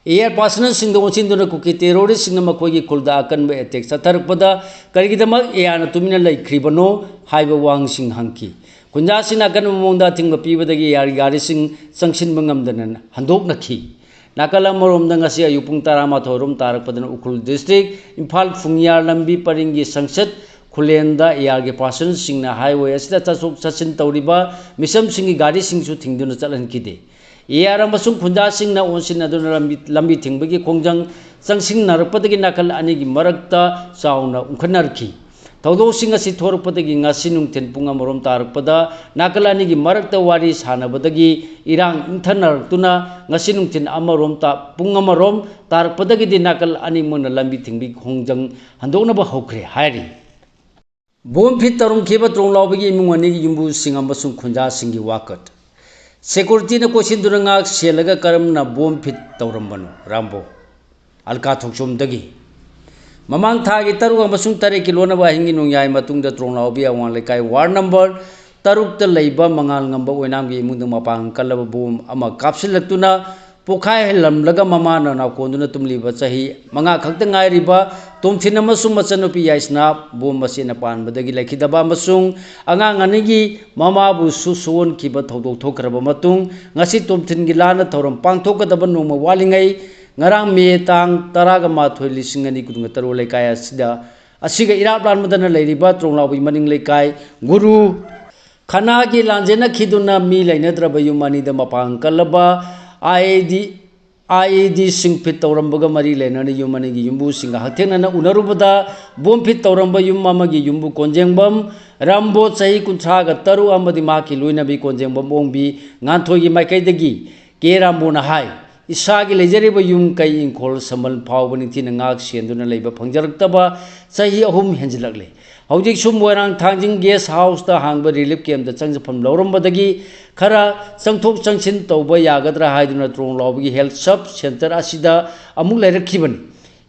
ꯑꯦ ꯑꯥꯔ personnel ꯁꯤꯡꯗ ꯑꯣꯟꯁꯤꯟꯗꯨꯅ ꯀꯨꯀꯤ terrorist ꯁꯤꯡꯅ ꯃꯈꯣꯏꯒꯤ ꯈꯨꯜꯗ ꯑꯀꯟꯕ attack ꯆꯠꯊꯔꯛꯄꯗ ꯀꯔꯤꯒꯤꯗꯃꯛ ꯑꯦ ꯑꯥꯔ ꯅ ꯇꯨꯃꯤꯟꯅ ꯂꯩꯈ꯭ꯔꯤꯕꯅꯣ ꯍꯥꯏꯕ ꯋꯥꯍꯪꯁꯤꯡ ꯍꯪꯈꯤ꯫ ꯈꯨꯟꯖꯥꯁꯤꯡꯅ ꯑꯀꯟꯕ ꯃꯑꯣꯡꯗ ꯑꯊꯤꯡꯕ ꯄꯤꯕꯗꯒꯤ ꯑꯦ ꯑꯥꯔ ꯒꯤ ꯒꯥꯔꯤꯁꯤꯡ ꯆꯪꯁꯤꯟꯕ ꯉꯝꯗꯅ ꯍꯟꯗꯣꯛꯅꯈꯤ꯫ ꯅꯥꯀꯜ ꯑꯃꯔꯣꯝꯗ ꯉꯁꯤ ꯑꯌꯨꯛ ꯄꯨꯡ ꯇꯔꯥꯃꯥꯊꯣꯏ ꯔꯣꯝ ꯇꯥꯔꯛꯄꯗꯅ ꯎꯈ꯭ꯔꯨꯜ district ꯏꯝꯐꯥꯜ ꯐꯨꯡꯌꯥꯔ ꯂꯝꯕꯤ ꯄꯔꯤꯡꯒꯤ ꯁꯪꯁꯠ ꯈꯨꯂꯦꯟꯗ ARꯒꯤ personꯁꯤꯡꯅ highway ꯑꯁꯤꯗ ꯆꯠꯊꯣꯛ ꯆꯠꯁꯤꯟ ꯇꯧꯔꯤꯕ ꯃꯤꯆꯝꯁꯤꯡꯒꯤ ꯒꯥꯔꯤꯁꯤꯡꯁꯨ ꯊꯤꯡꯗꯨꯅ ꯆꯠꯍꯟꯈꯤꯗꯦ꯫ AR ꯑꯃꯁꯨꯡ ꯈꯨꯟꯖꯥꯁꯤꯡꯅ ꯑꯣꯟꯁꯤꯟꯅꯗꯨꯅ ꯂꯝꯕꯤ, ꯂꯝꯕꯤ ꯊꯤꯡꯕꯒꯤ ꯈꯣꯡꯖꯪ ꯆꯪꯁꯤꯟꯅꯔꯛꯄꯗꯒꯤ ꯅꯥꯀꯜ ꯑꯅꯤꯒꯤ ꯃꯔꯛꯇ ꯆꯥꯎꯅ ꯎꯪꯈꯠꯅꯔꯛꯈꯤ꯫ ꯊꯧꯗꯣꯛꯁꯤꯡ ꯑꯁꯤ ꯊꯣꯔꯛꯄꯗꯒꯤ ꯉꯁꯤ ꯅꯨꯡꯊꯤꯜ ꯄꯨꯡ ꯑꯃꯔꯣꯝ ꯇꯥꯔꯛꯄꯗ ꯅꯥꯀꯜ ꯑꯅꯤꯒꯤ ꯃꯔꯛꯇ ꯋꯥꯔꯤ ꯁꯥꯟꯅꯕꯗꯒꯤ ꯏꯔꯥꯡ ꯏꯪꯊꯅꯔꯛꯇꯨꯅ ꯉꯁꯤ ꯅꯨꯡꯊꯤꯜ ꯑꯃꯔꯣꯝ ꯇꯥ-, ꯄꯨꯡ ꯑꯃꯔꯣꯝ ꯇꯥꯔꯛꯄꯗꯒꯤꯗꯤ ꯅꯥꯀꯜ ꯑꯅꯤꯃꯛꯅ ꯂꯝꯕꯤ ꯊꯤꯡꯕꯒꯤ ꯈꯣꯡꯖꯪ ꯍꯟꯗꯣꯛꯅꯕ ꯍꯧꯈ꯭ꯔꯦ ꯍꯥꯏꯔꯤ꯫ Bomb ꯐꯤꯠ ꯇꯧꯔꯝꯈꯤꯕ ꯇ꯭ꯔꯣꯡꯂꯥꯎꯕꯤꯒꯤ ꯏꯃꯨꯡ ꯑꯅꯤꯒꯤ ꯌꯨꯝꯕꯨꯁꯤꯡ ꯑꯃꯁꯨꯡ ꯈꯨꯟꯖꯥꯁꯤꯡꯒꯤ ꯋꯥꯀꯠ꯫ Securityꯅ ꯀꯣꯏꯁꯤꯟꯗꯨꯅ ꯉꯥꯛ ꯁꯦꯜꯂꯒ ꯀꯔꯝꯅ bomb ꯐꯤꯠ ꯇꯧꯔꯝꯕꯅꯣ? ꯔꯥꯝꯕꯣ꯫ ꯑꯜꯀꯥ ꯊꯣꯛꯆꯣꯝꯗꯒꯤ꯫ ꯃꯃꯥꯡ ꯊꯥꯒꯤ ꯇꯔꯨꯛ ꯑꯃꯁꯨꯡ ꯇꯔꯦꯠꯀꯤ ꯂꯣꯟꯅꯕ ꯑꯍꯤꯡꯒꯤ ꯅꯣꯡꯌꯥꯏ ꯃꯇꯨꯡꯗ ꯇ꯭ꯔꯣꯡꯂꯥꯎꯕꯤ ꯑꯋꯥꯡ ꯂꯩꯀꯥꯏ ward number ꯇꯔꯨꯛꯇ ꯂꯩꯕ ꯃꯉꯥꯜ ꯉꯝꯕ ꯑꯣꯏꯅꯥꯝꯒꯤ ꯏꯃꯨꯡꯗ ꯃꯄꯥꯡꯒꯜ ꯀꯜꯂꯕ bomb ꯑꯃ ꯀꯥꯞꯁꯤꯜꯂꯛꯇꯨꯅ ꯄꯣꯈꯥꯏꯍꯜꯂꯝꯂꯒ ꯃꯃꯥꯅ ꯅꯥꯎꯀꯣꯟꯗꯨꯅ ꯇꯨꯝꯂꯤꯕ ꯆꯍꯤ ꯃꯉꯥ ꯈꯛꯇ ꯉꯥꯏꯔꯤꯕ ꯇꯣꯝꯊꯤꯟ ꯑꯃꯁꯨꯡ ꯃꯆꯟꯅꯨꯄꯤ ꯌꯥꯏꯁꯅꯥ bomb ꯑꯁꯤꯅ ꯄꯥꯟꯕꯗꯒꯤ ꯂꯩꯈꯤꯗꯕ ꯑꯃꯁꯨꯡ ꯑꯉꯥꯡ ꯑꯅꯤꯒꯤ ꯃꯃꯥꯕꯨꯁꯨ ꯁꯣꯛꯍꯟꯈꯤꯕ ꯊꯧꯗꯣꯛ ꯊꯣꯛꯈ꯭ꯔꯕ ꯃꯇꯨꯡ, ꯉꯁꯤ ꯇꯣꯝꯊꯤꯟꯒꯤ ꯂꯥꯟꯅ ꯊꯧꯔꯝ ꯄꯥꯡꯊꯣꯛꯀꯗꯕ ꯅꯣꯡꯃ ꯋꯥꯠꯂꯤꯉꯩ, ꯉꯔꯥꯡ ꯃꯦ ꯇꯥꯡ ꯇꯔꯥꯃꯥꯊꯣꯏ, ꯂꯤꯁꯤꯡ ꯑꯅꯤ ꯀꯨꯟꯒ ꯇꯔꯨꯛ ꯂꯩꯀꯥꯏ ꯑꯁꯤꯗ, ꯑꯁꯤꯒ ꯏꯔꯥꯞ ꯂꯥꯟꯕꯗꯅ ꯂꯩꯔꯤꯕ ꯇ꯭ꯔꯣꯡꯂꯥꯎꯕꯤ ꯃꯅꯤꯡ ꯂꯩꯀꯥꯏ ꯒꯨꯔꯨ ꯈꯅꯥꯒꯤ ꯂꯥꯟꯖꯦꯟꯅꯈꯤꯗꯨꯅ ꯃꯤ ꯂꯩꯅꯗ꯭ꯔꯕ ꯌꯨꯝ ꯑꯅꯤꯗ ꯃꯄꯥꯡ ꯀꯜꯂꯕ IED, IEDꯁꯤꯡ ꯐꯤꯠ ꯇꯧꯔꯝꯕꯒ ꯃꯔꯤ ꯂꯩꯅꯅ ꯌꯨꯝ ꯑꯅꯤꯒꯤ ꯌꯨꯝꯕꯨꯁꯤꯡꯒ ꯍꯛꯊꯦꯡꯅꯅ ꯎꯅꯔꯨꯕꯗ bomb ꯐꯤꯠ ꯇꯧꯔꯝꯕ ꯌꯨꯝ ꯑꯃꯒꯤ ꯌꯨꯝꯕꯨ ꯀꯣꯟꯖꯦꯡꯕꯝ ꯔꯥꯝꯕꯣ, ꯆꯍꯤ ꯀꯨꯟꯊ꯭ꯔꯥꯒ ꯇꯔꯨꯛ, ꯑꯃꯗꯤ ꯃꯍꯥꯛꯀꯤ ꯂꯣꯏꯅꯕꯤ ꯀꯣꯟꯖꯦꯡꯕꯝ ꯑꯣꯡꯕꯤ ꯉꯥꯟꯊꯣꯏꯒꯤ ꯃꯥꯏꯀꯩꯗꯒꯤ ꯀꯦ ꯔꯥꯝꯕꯣꯅ ꯍꯥꯏ, ꯏꯁꯥꯒꯤ ꯂꯩꯖꯔꯤꯕ ꯌꯨꯝ ꯀꯩ ꯏꯪꯈꯣꯜ ꯁꯝꯕꯜ ꯐꯥꯎꯕ ꯅꯤꯡꯊꯤꯅ ꯉꯥꯛ ꯁꯦꯟꯗꯨꯅ ꯂꯩꯕ ꯐꯪꯖꯔꯛꯇꯕ ꯆꯍꯤ ꯑꯍꯨꯝ ꯍꯦꯟꯖꯤꯜꯂꯛꯂꯦ꯫ ꯍꯧꯖꯤꯛꯁꯨ ꯃꯣꯏꯔꯥꯡ ꯊꯥꯡꯖꯤꯡ guest houseꯇ ꯍꯥꯡꯕ relief campꯇ ꯆꯪꯖꯐꯝ ꯂꯧꯔꯝꯕꯗꯒꯤ ꯈꯔ ꯆꯪꯊꯣꯛ ꯆꯪꯁꯤꯟ ꯇꯧꯕ ꯌꯥꯒꯗ꯭ꯔꯥ ꯍꯥꯏꯗꯨꯅ ꯇ꯭ꯔꯣꯡꯂꯥꯎꯕꯤꯒꯤ health sub centre ꯑꯁꯤꯗ ꯑꯃꯨꯛ ꯂꯩꯔꯛꯈꯤꯕꯅꯤ꯫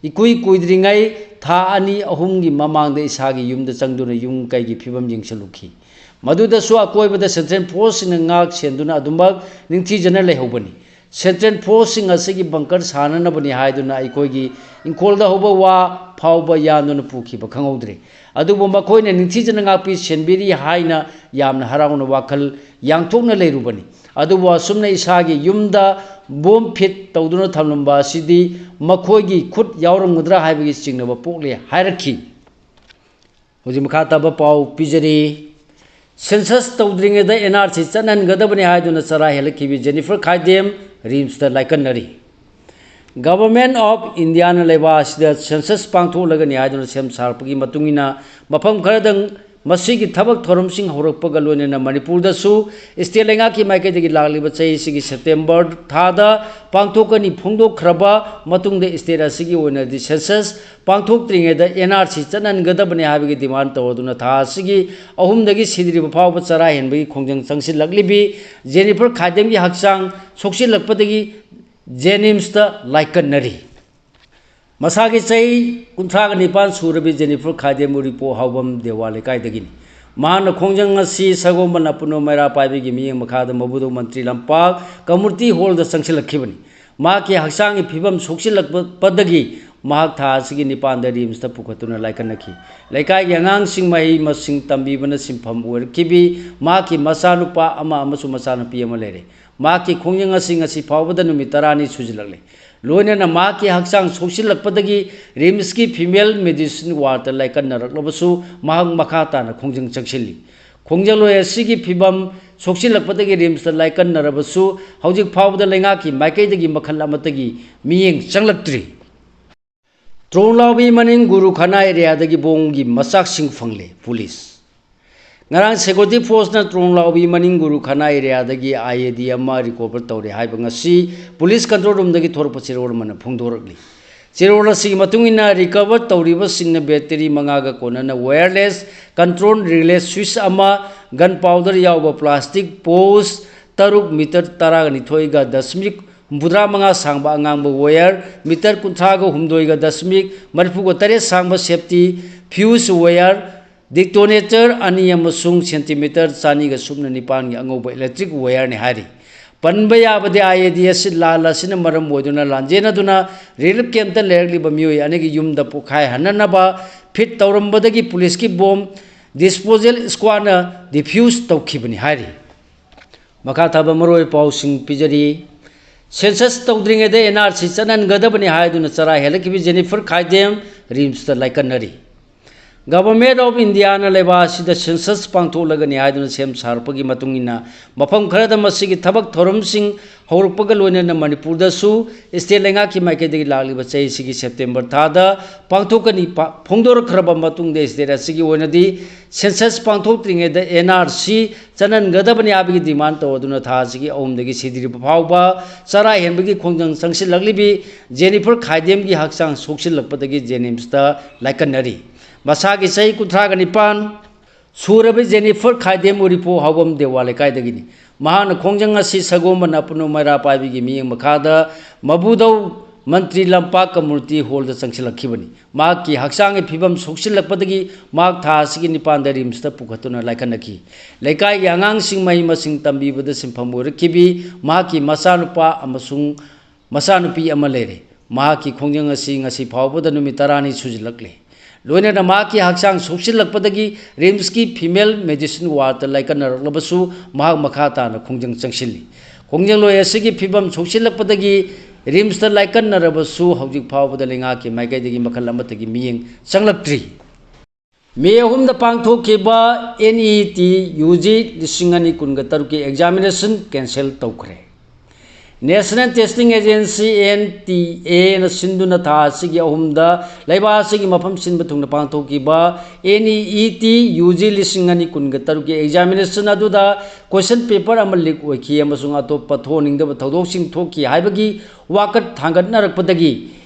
ꯏꯀꯨꯏ ꯀꯨꯏꯗ꯭ꯔꯤꯉꯩ ꯊꯥ ꯑꯅꯤ ꯑꯍꯨꯝꯒꯤ ꯃꯃꯥꯡꯗ ꯏꯁꯥꯒꯤ ꯌꯨꯝꯗ ꯆꯪꯗꯨꯅ ꯌꯨꯝ ꯀꯩꯒꯤ ꯐꯤꯕꯝ ꯌꯦꯡꯁꯤꯜꯂꯨꯈꯤ꯫ ꯃꯗꯨꯗꯁꯨ ꯑꯀꯣꯏꯕꯗ central forceꯁꯤꯡꯅ ꯉꯥꯛ ꯁꯦꯟꯗꯨꯅ ꯑꯗꯨꯃꯛ ꯅꯤꯡꯊꯤꯖꯅ ꯂꯩꯍꯧꯕꯅꯤ꯫ Central forceꯁꯤꯡ ꯑꯁꯤꯒꯤ bunker ꯁꯥꯅꯅꯕꯅꯤ ꯍꯥꯏꯗꯨꯅ ꯑꯩꯈꯣꯏꯒꯤ ꯏꯪꯈꯣꯜꯗ ꯍꯧꯕ ꯋꯥ ꯐꯥꯎꯕ ꯌꯥꯟꯗꯨꯅ ꯄꯨꯈꯤꯕ ꯈꯪꯍꯧꯗ꯭ꯔꯦ꯫ ꯑꯗꯨꯕꯨ ꯃꯈꯣꯏꯅ ꯅꯤꯡꯊꯤꯖꯅ ꯉꯥꯛꯄꯤ ꯁꯦꯟꯕꯤꯔꯤ ꯍꯥꯏꯅ ꯌꯥꯝꯅ ꯍꯔꯥꯎꯅ ꯋꯥꯈꯜ ꯌꯥꯡꯊꯣꯛꯅ ꯂꯩꯔꯨꯕꯅꯤ꯫ ꯑꯗꯨꯕꯨ ꯑꯁꯨꯝꯅ ꯏꯁꯥꯒꯤ ꯌꯨꯝꯗ ꯕꯣꯝ ꯐꯤꯠ ꯇꯧꯗꯨꯅ ꯊꯝꯂꯝꯕ ꯑꯁꯤꯗꯤ ꯃꯈꯣꯏꯒꯤ ꯈꯨꯠ ꯌꯥꯎꯔꯝꯒꯗ꯭ꯔꯥ ꯍꯥꯏꯕꯒꯤ ꯆꯤꯡꯅꯕ ꯄꯣꯛꯂꯦ ꯍꯥꯏꯔꯛꯈꯤ꯫ ꯍꯧꯖꯤꯛ ꯃꯈꯥ ꯇꯥꯕ ꯄꯥꯎ ꯄꯤꯖꯔꯤ꯫ ꯁꯦꯟꯁꯁ ꯇꯧꯗ꯭ꯔꯤꯉꯩꯗ ꯑꯦꯟ ꯑꯥꯔ ꯁꯤ ꯆꯠꯅꯍꯟꯒꯗꯕꯅꯤ ꯍꯥꯏꯗꯨꯅ ꯆꯔꯥ ꯍꯦꯜꯂꯛꯈꯤꯕꯤ ꯖꯦꯅꯤꯐꯔ ꯈꯥꯏꯗꯦꯝ ꯔꯤꯝꯁꯇ ꯂꯥꯏꯀꯠꯅꯔꯤ꯫ ꯒꯚꯔꯟꯃꯦꯟꯠ ꯑꯣꯐ ꯏꯟꯗꯤꯌꯥꯅ ꯂꯩꯕꯥꯛ ꯑꯁꯤꯗ ꯁꯦꯟꯁꯁ ꯄꯥꯡꯊꯣꯛꯂꯒꯅꯤ ꯍꯥꯏꯗꯨꯅ ꯁꯦꯝ ꯁꯥꯔꯛꯄꯒꯤ ꯃꯇꯨꯡ ꯏꯟꯅ ꯃꯐꯝ ꯈꯔꯗꯪ ꯃꯁꯤꯒꯤ ꯊꯕꯛ ꯊꯧꯔꯝꯁꯤꯡ ꯍꯧꯔꯛꯄꯒ ꯂꯣꯏꯅꯅ ꯃꯅꯤꯄꯨꯔꯗꯁꯨ ꯁ꯭ꯇꯦꯠ ꯂꯩꯉꯥꯛꯀꯤ ꯃꯥꯏꯀꯩꯗꯒꯤ ꯂꯥꯛꯂꯤꯕ ꯆꯍꯤ ꯑꯁꯤꯒꯤ ꯁꯦꯞꯇꯦꯝꯕꯔ ꯊꯥꯗ ꯄꯥꯡꯊꯣꯛꯀꯅꯤ ꯐꯣꯡꯗꯣꯛꯈ꯭ꯔꯕ ꯃꯇꯨꯡꯗ ꯁ꯭ꯇꯦꯠ ꯑꯁꯤꯒꯤ ꯑꯣꯏꯅꯗꯤ ꯁꯦꯟꯁꯁ ꯄꯥꯡꯊꯣꯛꯇ꯭ꯔꯤꯉꯩꯗ ꯑꯦꯟ ꯑꯥꯔ ꯁꯤ ꯆꯠꯅꯍꯟꯒꯗꯕꯅꯤ ꯍꯥꯏꯕꯒꯤ ꯗꯤꯃꯥꯟ ꯇꯧꯔꯗꯨꯅ ꯊꯥ ꯑꯁꯤꯒꯤ ꯑꯍꯨꯝꯗꯒꯤ ꯁꯤꯗ꯭ꯔꯤꯕ ꯐꯥꯎꯕ ꯆꯔꯥ ꯍꯦꯟꯕꯒꯤ ꯈꯣꯡꯖꯪ ꯆꯪꯁꯤꯜꯂꯛꯂꯤꯕꯤ ꯖꯦꯅꯤꯐꯔ ꯈꯥꯏꯗꯦꯝꯒꯤ ꯍꯛꯆꯥꯡ ꯁꯣꯛꯆꯤꯜꯂꯛꯄꯗꯒꯤ ꯖꯦꯅꯤꯝꯁꯇ ꯂꯥꯏꯀꯠꯅꯔꯤ꯫ ꯃꯁꯥꯒꯤ ꯆꯍꯤ ꯀꯨꯟꯊ꯭ꯔꯥꯒ ꯅꯤꯄꯥꯟ ꯁꯨꯔꯕꯤ ꯖꯦꯅꯤꯐꯔ ꯈꯥꯏꯗꯦꯝ ꯎꯔꯤꯄꯣꯛ ꯍꯥꯎꯕꯝ ꯗꯦꯋꯥ ꯂꯩꯀꯥꯏꯗꯒꯤꯅꯤ꯫ ꯃꯍꯥꯛꯅ ꯈꯣꯡꯖꯪ ꯑꯁꯤ ꯁꯒꯣꯜꯕꯟ ꯑꯄꯨꯟꯕ ꯃꯩꯔꯥ ꯄꯥꯏꯕꯤꯒꯤ ꯃꯤꯠꯌꯦꯡ ꯃꯈꯥꯗ ꯃꯕꯨꯗꯧ ꯃꯟꯇ꯭ꯔꯤ ꯂꯝꯄꯥꯛ ꯀꯝꯃꯨꯅꯤꯇꯤ ꯍꯣꯜꯗ ꯆꯪꯁꯤꯜꯂꯛꯈꯤꯕꯅꯤ꯫ ꯃꯍꯥꯛꯀꯤ ꯍꯛꯆꯥꯡꯒꯤ ꯐꯤꯕꯝ ꯁꯣꯛꯆꯤꯜꯂꯛꯄꯗꯒꯤ ꯃꯍꯥꯛ ꯊꯥ ꯑꯁꯤꯒꯤ ꯅꯤꯄꯥꯟꯗ ꯔꯤꯝꯁꯇ ꯄꯨꯈꯠꯇꯨꯅ ꯂꯥꯏꯀꯠꯅꯈꯤ꯫ ꯂꯩꯀꯥꯏꯒꯤ ꯑꯉꯥꯡꯁꯤꯡ ꯃꯍꯩ ꯃꯁꯤꯡ ꯇꯝꯕꯤꯕꯅ ꯁꯤꯟꯐꯝ ꯑꯣꯏꯔꯛꯈꯤꯕꯤ ꯃꯍꯥꯛꯀꯤ ꯃꯆꯥꯅꯨꯄꯥ ꯑꯃ ꯑꯃꯁꯨꯡ ꯃꯆꯥꯅꯨꯄꯤ ꯑꯃ ꯂꯩꯔꯦ꯫ ꯃꯍꯥꯛꯀꯤ ꯈꯣꯡꯖꯪ ꯑꯁꯤ ꯉꯁꯤ ꯐꯥꯎꯕꯗ ꯅꯨꯃꯤꯠ ꯇꯔꯥꯅꯤ ꯁꯨꯖꯤꯜꯂꯛꯂꯦ꯫ ꯂꯣꯏꯅꯅ ꯃꯍꯥꯛꯀꯤ ꯍꯛꯆꯥꯡ ꯁꯣꯛꯆꯤꯜꯂꯛꯄꯗꯒꯤ ꯔꯤꯝꯁꯀꯤ ꯐꯤꯃꯦꯜ ꯃꯦꯗꯤꯁꯤꯟ ꯋꯥꯔꯗꯇ ꯂꯥꯏꯀꯠꯅꯔꯛꯂꯕꯁꯨ ꯃꯍꯥꯛ ꯃꯈꯥ ꯇꯥꯅ ꯈꯣꯡꯖꯪ ꯆꯪꯁꯤꯜꯂꯤ꯫ ꯈꯣꯡꯖꯪꯂꯣꯏ ꯑꯁꯤꯒꯤ ꯐꯤꯕꯝ ꯁꯣꯛꯆꯤꯜꯂꯛꯄꯗꯒꯤ ꯔꯤꯝꯁꯇ ꯂꯥꯏꯀꯠꯅꯔꯕꯁꯨ ꯍꯧꯖꯤꯛ ꯐꯥꯎꯕꯗ ꯂꯩꯉꯥꯛꯀꯤ ꯃꯥꯏꯀꯩꯗꯒꯤ ꯃꯈꯜ ꯑꯃꯠꯇꯒꯤ ꯃꯤꯠꯌꯦꯡ ꯆꯪꯂꯛꯇ꯭ꯔꯤ꯫ ꯇ꯭ꯔꯣꯡꯂꯥꯎꯕꯤ ꯃꯅꯤꯡ ꯒꯨꯔꯨꯈꯥꯅꯥ ꯑꯦꯔꯤꯌꯥꯗꯒꯤ ꯕꯣꯝꯒꯤ ꯃꯆꯥꯛꯁꯤꯡ ꯐꯪꯂꯦ, ꯄꯨꯂꯤꯁ꯫ ꯉꯔꯥꯡ ꯁꯦꯀ꯭ꯌꯨꯔꯤꯇꯤ ꯐꯣꯔꯁꯅ ꯇ꯭ꯔꯣꯡꯂꯥꯎꯕꯤ ꯃꯅꯤꯡ ꯒꯨꯔꯨꯈꯥꯅꯥ ꯑꯦꯔꯤꯌꯥꯗꯒꯤ ꯑꯥꯏ ꯏ ꯗꯤ ꯑꯃ ꯔꯤꯀꯣꯚꯔ ꯇꯧꯔꯦ ꯍꯥꯏꯕ ꯉꯁꯤ ꯄꯨꯂꯤꯁ ꯀꯟꯇ꯭ꯔꯣꯜ ꯔꯨꯝꯗꯒꯤ ꯊꯣꯔꯛꯄ ꯆꯦꯔꯣꯜ ꯑꯃꯅ ꯐꯣꯡꯗꯣꯔꯛꯂꯤ꯫ ꯆꯦꯔꯣꯜ ꯑꯁꯤꯒꯤ ꯃꯇꯨꯡ ꯏꯟꯅ ꯔꯤꯀꯣꯚꯔ ꯇꯧꯔꯤꯕꯁꯤꯡꯅ ꯕꯦꯇꯔꯤ ꯃꯉꯥꯒ ꯀꯣꯟꯅꯅ ꯋꯥꯌꯔꯂꯦꯁ ꯀꯟꯇ꯭ꯔꯣꯜ ꯔꯤꯂꯦ ꯁ꯭ꯋꯤꯆ ꯑꯃ, ꯒꯟ ꯄꯥꯎꯗꯔ ꯌꯥꯎꯕ ꯄ꯭ꯂꯥꯁꯇꯤꯛ ꯄꯣꯁ ꯇꯔꯨꯛ ꯃꯤꯇꯔ ꯇꯔꯥꯒ ꯅꯤꯊꯣꯏꯒ ꯗꯁꯃꯤꯛ ꯍꯨꯝꯐꯨꯇꯔꯥ ꯃꯉꯥ ꯁꯥꯡꯕ ꯑꯉꯥꯡꯕ ꯋꯥꯌꯔ, ꯃꯤꯇꯔ ꯀꯨꯟꯊ꯭ꯔꯥꯒ ꯍꯨꯝꯗꯣꯏꯒ ꯗꯁꯃꯤꯛ ꯃꯔꯤꯐꯨꯒ ꯇꯔꯦꯠ ꯁꯥꯡꯕ ꯁꯦꯐꯇꯤ ꯐ꯭ꯌꯨꯁ ꯋꯥꯌꯔ, ꯗꯤꯇꯣꯅꯦꯇꯔ ꯑꯅꯤ ꯑꯃꯁꯨꯡ ꯁꯦꯟꯇꯤꯃꯤꯇꯔ ꯆꯅꯤꯒ ꯁꯨꯞꯅ ꯅꯤꯄꯥꯟꯒꯤ ꯑꯉꯧꯕ ꯏꯂꯦꯛꯇ꯭ꯔꯤꯛ ꯋꯥꯌꯔꯅꯤ ꯍꯥꯏꯔꯤ꯫ ꯄꯟꯕ ꯌꯥꯕꯗꯤ, ꯑꯥꯏ ꯏ ꯗꯤ ꯑꯁꯤ ꯂꯥꯟ ꯑꯁꯤꯅ ꯃꯔꯝ ꯑꯣꯏꯗꯨꯅ ꯂꯥꯟꯖꯦꯟꯅꯗꯨꯅ ꯔꯤꯂꯤꯐ ꯀꯦꯝꯞꯇ ꯂꯩꯔꯛꯂꯤꯕ ꯃꯤꯑꯣꯏ ꯑꯅꯤꯒꯤ ꯌꯨꯝꯗ ꯄꯣꯈꯥꯏꯍꯟꯅꯅꯕ ꯐꯤꯠ ꯇꯧꯔꯝꯕꯗꯒꯤ ꯄꯨꯂꯤꯁꯀꯤ ꯕꯣꯝ ꯗꯤꯁꯄꯣꯖꯦꯜ ꯁ꯭ꯀ꯭ꯋꯥꯗꯅ ꯗꯤꯐ꯭ꯌꯨꯁ ꯇꯧꯈꯤꯕꯅꯤ ꯍꯥꯏꯔꯤ꯫ ꯃꯈꯥ ꯇꯥꯕ ꯃꯔꯨꯑꯣꯏꯕ ꯄꯥꯎꯁꯤꯡ ꯄꯤꯖꯔꯤ꯫ ꯁꯦꯟꯁꯁ ꯇꯧꯗ꯭ꯔꯤꯉꯩꯗ ꯑꯦꯟ ꯑꯥꯔ ꯁꯤ ꯆꯠꯍꯟꯒꯗꯕꯅꯤ ꯍꯥꯏꯗꯨꯅ ꯆꯔꯥ ꯍꯦꯜꯂꯛꯈꯤꯕ ꯖꯦꯅꯤꯐꯔ ꯈꯥꯏꯗꯦꯝ ꯔꯤꯝꯁꯇ ꯂꯥꯏꯀꯠꯅꯔꯤ꯫ ꯒꯚꯔꯟꯃꯦꯟꯠ ꯑꯣꯐ ꯏꯟꯗꯤꯌꯥꯅ ꯂꯩꯕꯥꯛ ꯑꯁꯤꯗ ꯁꯦꯟꯁꯁ ꯄꯥꯡꯊꯣꯛꯂꯒꯅꯤ ꯍꯥꯏꯗꯨꯅ ꯁꯦꯝ ꯁꯥꯔꯛꯄꯒꯤ ꯃꯇꯨꯡ ꯏꯟꯅ, ꯃꯐꯝ ꯈꯔꯗ ꯃꯁꯤꯒꯤ ꯊꯕꯛ ꯊꯧꯔꯝꯁꯤꯡ ꯍꯧꯔꯛꯄꯒ ꯂꯣꯏꯅꯅ ꯃꯅꯤꯄꯨꯔꯗꯁꯨ ꯁ꯭ꯇꯦꯠ ꯂꯩꯉꯥꯛꯀꯤ ꯃꯥꯏꯀꯩꯗꯒꯤ ꯂꯥꯛꯂꯤꯕ ꯆꯍꯤꯁꯤꯒꯤ ꯁꯦꯞꯇꯦꯝꯕꯔ ꯊꯥꯗ ꯄꯥꯡꯊꯣꯛꯀꯅꯤ꯫ ꯄꯥ-, ꯐꯣꯡꯗꯣꯔꯛꯈ꯭ꯔꯕ ꯃꯇꯨꯡꯗ ꯁ꯭ꯇꯦꯠ ꯑꯁꯤꯒꯤ ꯑꯣꯏꯅꯗꯤ ꯁꯦꯟꯁꯁ ꯄꯥꯡꯊꯣꯛꯇ꯭ꯔꯤꯉꯩꯗ ꯑꯦꯟ ꯑꯥꯔ ꯁꯤ ꯆꯠꯍꯟꯒꯗꯕꯅꯤ ꯍꯥꯏꯕꯒꯤ ꯗꯤꯃꯥꯟ ꯇꯧꯗꯨꯅ ꯊꯥ ꯑꯁꯤꯒꯤ ꯑꯍꯨꯝꯗꯒꯤ ꯁꯤꯗ꯭ꯔꯤꯕ ꯐꯥꯎꯕ ꯆꯔꯥ ꯍꯦꯟꯕꯒꯤ ꯈꯣꯡꯖꯪ ꯆꯪꯁꯤꯜꯂꯛꯂꯤꯕꯤ ꯖꯦꯅꯤꯐꯔ ꯈꯥꯏꯗꯦꯝꯒꯤ ꯍꯛꯆꯥꯡ ꯁꯣꯛꯆꯤꯜꯂꯛꯄꯗꯒꯤ ꯖꯦꯅꯤꯝꯁꯇ ꯂꯥꯏꯀꯠꯅꯔꯤ꯫ ꯃꯁꯥꯒꯤ ꯆꯍꯤ ꯀꯨꯟꯊ꯭ꯔꯥꯒ ꯅꯤꯄꯥꯟ ꯁꯨꯔꯕ ꯖꯦꯅꯤꯐꯔ ꯈꯥꯏꯗꯦꯝ ꯎꯔꯤꯄꯣꯛ ꯍꯥꯎꯕꯝ ꯗꯦꯋꯥ ꯂꯩꯀꯥꯏꯗꯒꯤꯅꯤ꯫ ꯃꯍꯥꯛꯅ ꯈꯣꯡꯖꯪ ꯑꯁꯤ ꯁꯒꯣꯜꯕꯟ ꯑꯄꯨꯟꯕ ꯃꯩꯔꯥ ꯄꯥꯏꯕꯤꯒꯤ ꯃꯤꯠꯌꯦꯡ ꯃꯈꯥꯗ ꯃꯕꯨꯗꯧ ꯃꯟꯇ꯭ꯔꯤ ꯂꯝꯄꯥꯛ ꯀꯝꯃꯨꯅꯤꯇꯤ ꯍꯣꯜꯗ ꯆꯪꯁꯤꯜꯂꯛꯈꯤꯕꯅꯤ꯫ ꯃꯍꯥꯛꯀꯤ ꯍꯛꯆꯥꯡꯒꯤ ꯐꯤꯕꯝ ꯁꯣꯛꯆꯤꯜꯂꯛꯄꯗꯒꯤ ꯃꯍꯥꯛ ꯊꯥ ꯑꯁꯤꯒꯤ ꯅꯤꯄꯥꯟꯗ ꯔꯤꯝꯁꯇ ꯄꯨꯈꯠꯇꯨꯅ ꯂꯥꯏꯀꯠꯅꯈꯤ꯫ ꯂꯩꯀꯥꯏꯒꯤ ꯑꯉꯥꯡꯁꯤꯡ ꯃꯍꯩ ꯃꯁꯤꯡ ꯇꯝꯕꯤꯕꯗ ꯁꯤꯟꯐꯝ ꯑꯣꯏꯔꯛꯈꯤꯕꯤ ꯃꯍꯥꯛꯀꯤ ꯃꯆꯥꯅꯨꯄꯥ ꯑꯃꯁꯨꯡ ꯃꯆꯥꯅꯨꯄꯤ ꯑꯃ ꯂꯩꯔꯦ꯫ ꯃꯍꯥꯛꯀꯤ ꯈꯣꯡꯖꯪ ꯑꯁꯤ ꯉꯁꯤ ꯐꯥꯎꯕꯗ ꯅꯨꯃꯤꯠ ꯇꯔꯥꯅꯤ ꯁꯨꯖꯤꯜꯂꯛꯂꯦ꯫ ꯂꯣꯏꯅꯅ ꯃꯍꯥꯛꯀꯤ ꯍꯛꯆꯥꯡ ꯁꯣꯛꯆꯤꯜꯂꯛꯄꯗꯒꯤ ꯔꯤꯝꯁꯀꯤ ꯐꯤꯃꯦꯜ ꯃꯦꯗꯤꯁꯤꯟ ꯋꯥꯔꯗꯇ ꯂꯥꯏꯀꯠꯅꯔꯛꯂꯕꯁꯨ ꯃꯍꯥꯛ ꯃꯈꯥ ꯇꯥꯅ ꯈꯣꯡꯖꯪ ꯆꯪꯁꯤꯜꯂꯤ꯫ ꯈꯣꯡꯖꯪꯂꯣꯏ ꯑꯁꯤꯒꯤ ꯐꯤꯕꯝ ꯁꯣꯛꯆꯤꯜꯂꯛꯄꯗꯒꯤ ꯔꯤꯝꯁꯇ ꯂꯥꯏꯀꯠꯅꯔꯕꯁꯨ ꯍꯧꯖꯤꯛ ꯐꯥꯎꯕꯗ ꯂꯩꯉꯥꯛꯀꯤ ꯃꯥꯏꯀꯩꯗꯒꯤ ꯃꯈꯜ ꯑꯃꯠꯇꯒꯤ ꯃꯤꯠꯌꯦꯡ ꯆꯪꯂꯛꯇ꯭ꯔꯤ꯫ ꯃꯦ ꯑꯍꯨꯝꯗ ꯄꯥꯡꯊꯣꯛꯈꯤꯕ N E T U G ꯂꯤꯁꯤꯡ ꯑꯅꯤ ꯀꯨꯟꯒ ꯇꯔꯨꯛꯀꯤ ꯑꯦꯛꯖꯥꯃꯤꯅꯦꯁꯟ ꯀꯦꯟꯁꯦꯜ ꯇꯧꯈ꯭ꯔꯦ꯫ National testing agency, N T ꯑꯦꯅ ꯁꯤꯟꯗꯨꯅ ꯊꯥ ꯑꯁꯤꯒꯤ ꯑꯍꯨꯝꯗ ꯂꯩꯕꯥꯛ ꯑꯁꯤꯒꯤ ꯃꯐꯝ ꯁꯤꯟꯕ ꯊꯨꯡꯅ ꯄꯥꯡꯊꯣꯛꯈꯤꯕ N E E T U G ꯂꯤꯁꯤꯡ ꯑꯅꯤ ꯀꯨꯟꯒ ꯇꯔꯨꯛꯀꯤ ꯑꯦꯛꯖꯥꯃꯤꯅꯦꯁꯟ ꯑꯗꯨꯗ ꯀꯣꯏꯁꯟ ꯄꯦꯄꯔ ꯑꯃ ꯂꯤꯛ ꯑꯣꯏꯈꯤ ꯑꯃꯁꯨꯡ ꯑꯇꯣꯞꯄ ꯊꯣꯛꯍꯟꯅꯤꯡꯗꯕ ꯊꯧꯗꯣꯛꯁꯤꯡ ꯊꯣꯛꯈꯤ ꯍꯥꯏꯕꯒꯤ ꯋꯥꯀꯠ ꯊꯥꯡꯒꯠꯅꯔꯛꯄꯗꯒꯤ